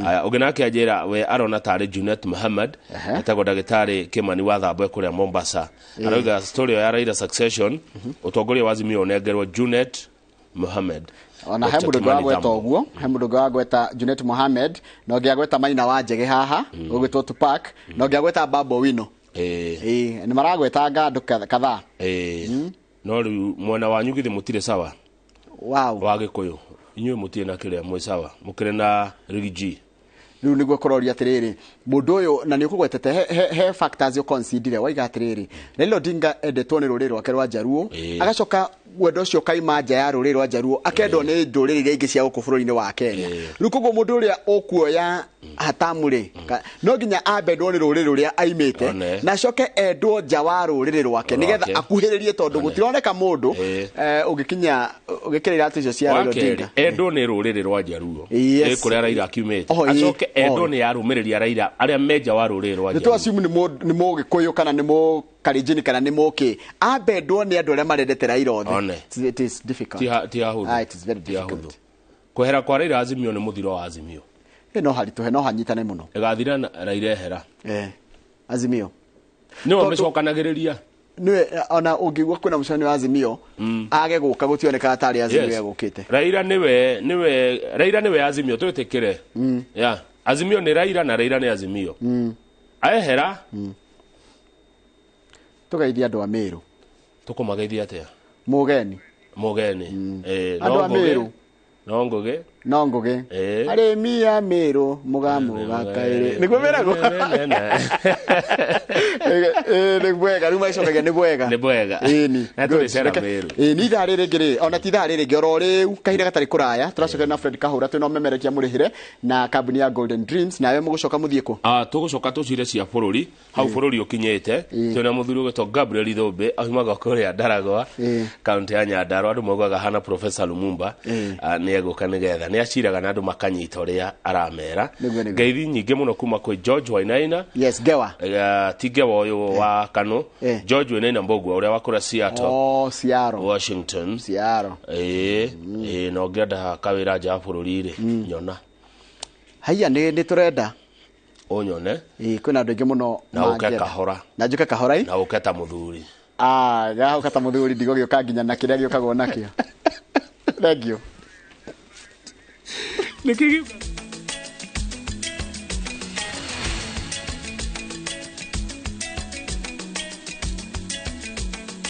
Aya, ũngĩ nake anjĩra we arona tarĩ Junet Mohammed, etagwo ndagĩtarĩ Kimani wa Thambwe kũrĩa Mombasa. Arauga story ya Raila succession, ũtongoria wa Azimio ũnengerwo Junet Mohammed. Ona he mũndũ ũngĩ wagweta ũguo, he mũndũ ũngĩ wagweta Junet Mohammed, na ũngĩ agweta Maina wa Njege haha, ũgwĩtwo Tupac, na ũngĩ agweta Babu Owino. Nĩ maragwetanga andũ kadhaa. No rĩu mwena wanyu githĩ mũtirĩ sawa? Wow. Wa Gĩkũyũ. Inyuĩ mũtirĩ na kĩrĩa mwĩ sawa. Mũkĩrĩ na Riggy G. Rĩu nĩguo kũroria atĩrĩrĩ, mũndũ ũyũ na nĩ ũkũgwetete he factors ũconsider waiga atĩrĩrĩ, Raila Odinga endetwo nĩ rũrĩrĩ rwake rwa Jaruo, agacoka wendo ũcio ũkaima nja ya rũrĩrĩ rwa Jaruo, akendwo nĩ ndũrĩrĩ iria ingĩ cia gũkũ bũrũri-inĩ wa Kenya. Rĩu koguo mũndũ ũrĩa ũkuoya hatamu rĩ, no nginya ambendwo nĩ rũrĩrĩ rũrĩa aimĩte, na acoke endwo nja wa rũrĩrĩ rwake nĩgetha akuhĩrĩrie, tondũ gũtironeka mũndũ ũngĩkinya ũgĩkĩra iratũ icio cia Raila Odinga. Endwo nĩ rũrĩrĩ rwa Jaruo, kũrĩa Raila akiumĩte, acoke endwo nĩ arũmĩrĩri a Raila arĩa me nja wa rũrĩrĩ rwa Nĩ Jaruo. tũ assume nĩ mũgĩkũyũ kana nĩ mũkalenjin kana nĩ mũkĩ, ambendwo nĩ andũ arĩa marendete Raila othe. It is difficult. Ti hahũthũ. It is very difficult. Kwehera kwa Raila Azimio nĩ mũthiro wa Azimio. No haritũhe, no hanyitane mũno. Ĩgathira na Raila ehera. Azimio. Nĩwe mĩcokanagĩrĩria. Nĩwe ona ũngĩigua kwĩna mũcemanio wa Azimio, age gũka gũtionekaga tarĩ Azimio egũkĩte. Raila nĩwe Raila nĩwe Azimio twĩtĩkĩre. Yeah. Azimio nĩ Raila na Raila nĩ Azimio. Aehera. Tũgeithie andũ a Meru. Tũkũmageithia atĩa? Mũgeni. Mũgeni. Andũ a Meru. No Ngũgĩ. No Ngũgĩ. Arĩmi a Meru mũgamũgakaĩrĩ. Nĩguo meragwo. Nĩ bwega, rĩu macokagia nĩ bwega. Nĩ bwega. Na tũrĩcera Meru. Nĩ ithaa rĩrĩ rĩngĩ rĩ, ona ti ithaa rĩrĩ rĩngĩ, oro rĩu kahinda gatarĩ kũraya, tũracokeria na Fred Kahũra twĩna ũmemerekia mũrĩhĩre na kambuni ya Golden Dreams, nawe mũgũcoka mũthiĩ kũ? Tũgũcoka tũcire cia bũrũri, hau bũrũri ũkinyĩte, twĩna mũthuri ũgwĩtwo Gabriel Ithũmbĩ, aumaga kũrĩa Ndaragwa, kaunti ya Nyandarua, andũ maugaga hana Professor Lumumba, nĩ egũka nĩgetha nĩ aciraga na andũ makanyita ũrĩa aramera. Ngeithi nyingĩ mũno kuma kwĩ George Wainaina. Yes, Ngewa. Ti Ngewa ũyũ wa Kano. George Wainaina Mbũgua ũrĩa wa kũrĩa Seattle. Oh, Seattle. Washington. Seattle. Na ũngĩenda kawĩra nja wa bũrũri rĩ, nyona. Haiya, nĩ tũrenda. Ũnyone. Kwĩna andũ aingĩ mũno Na ũke kahora. Na njũke kahora. Na ũke ta mũthuri. Gahoka ta mũthuri ndigũgĩũka nginya na kĩrĩa gĩũkagwo nakĩo. Thank you. Nĩkĩ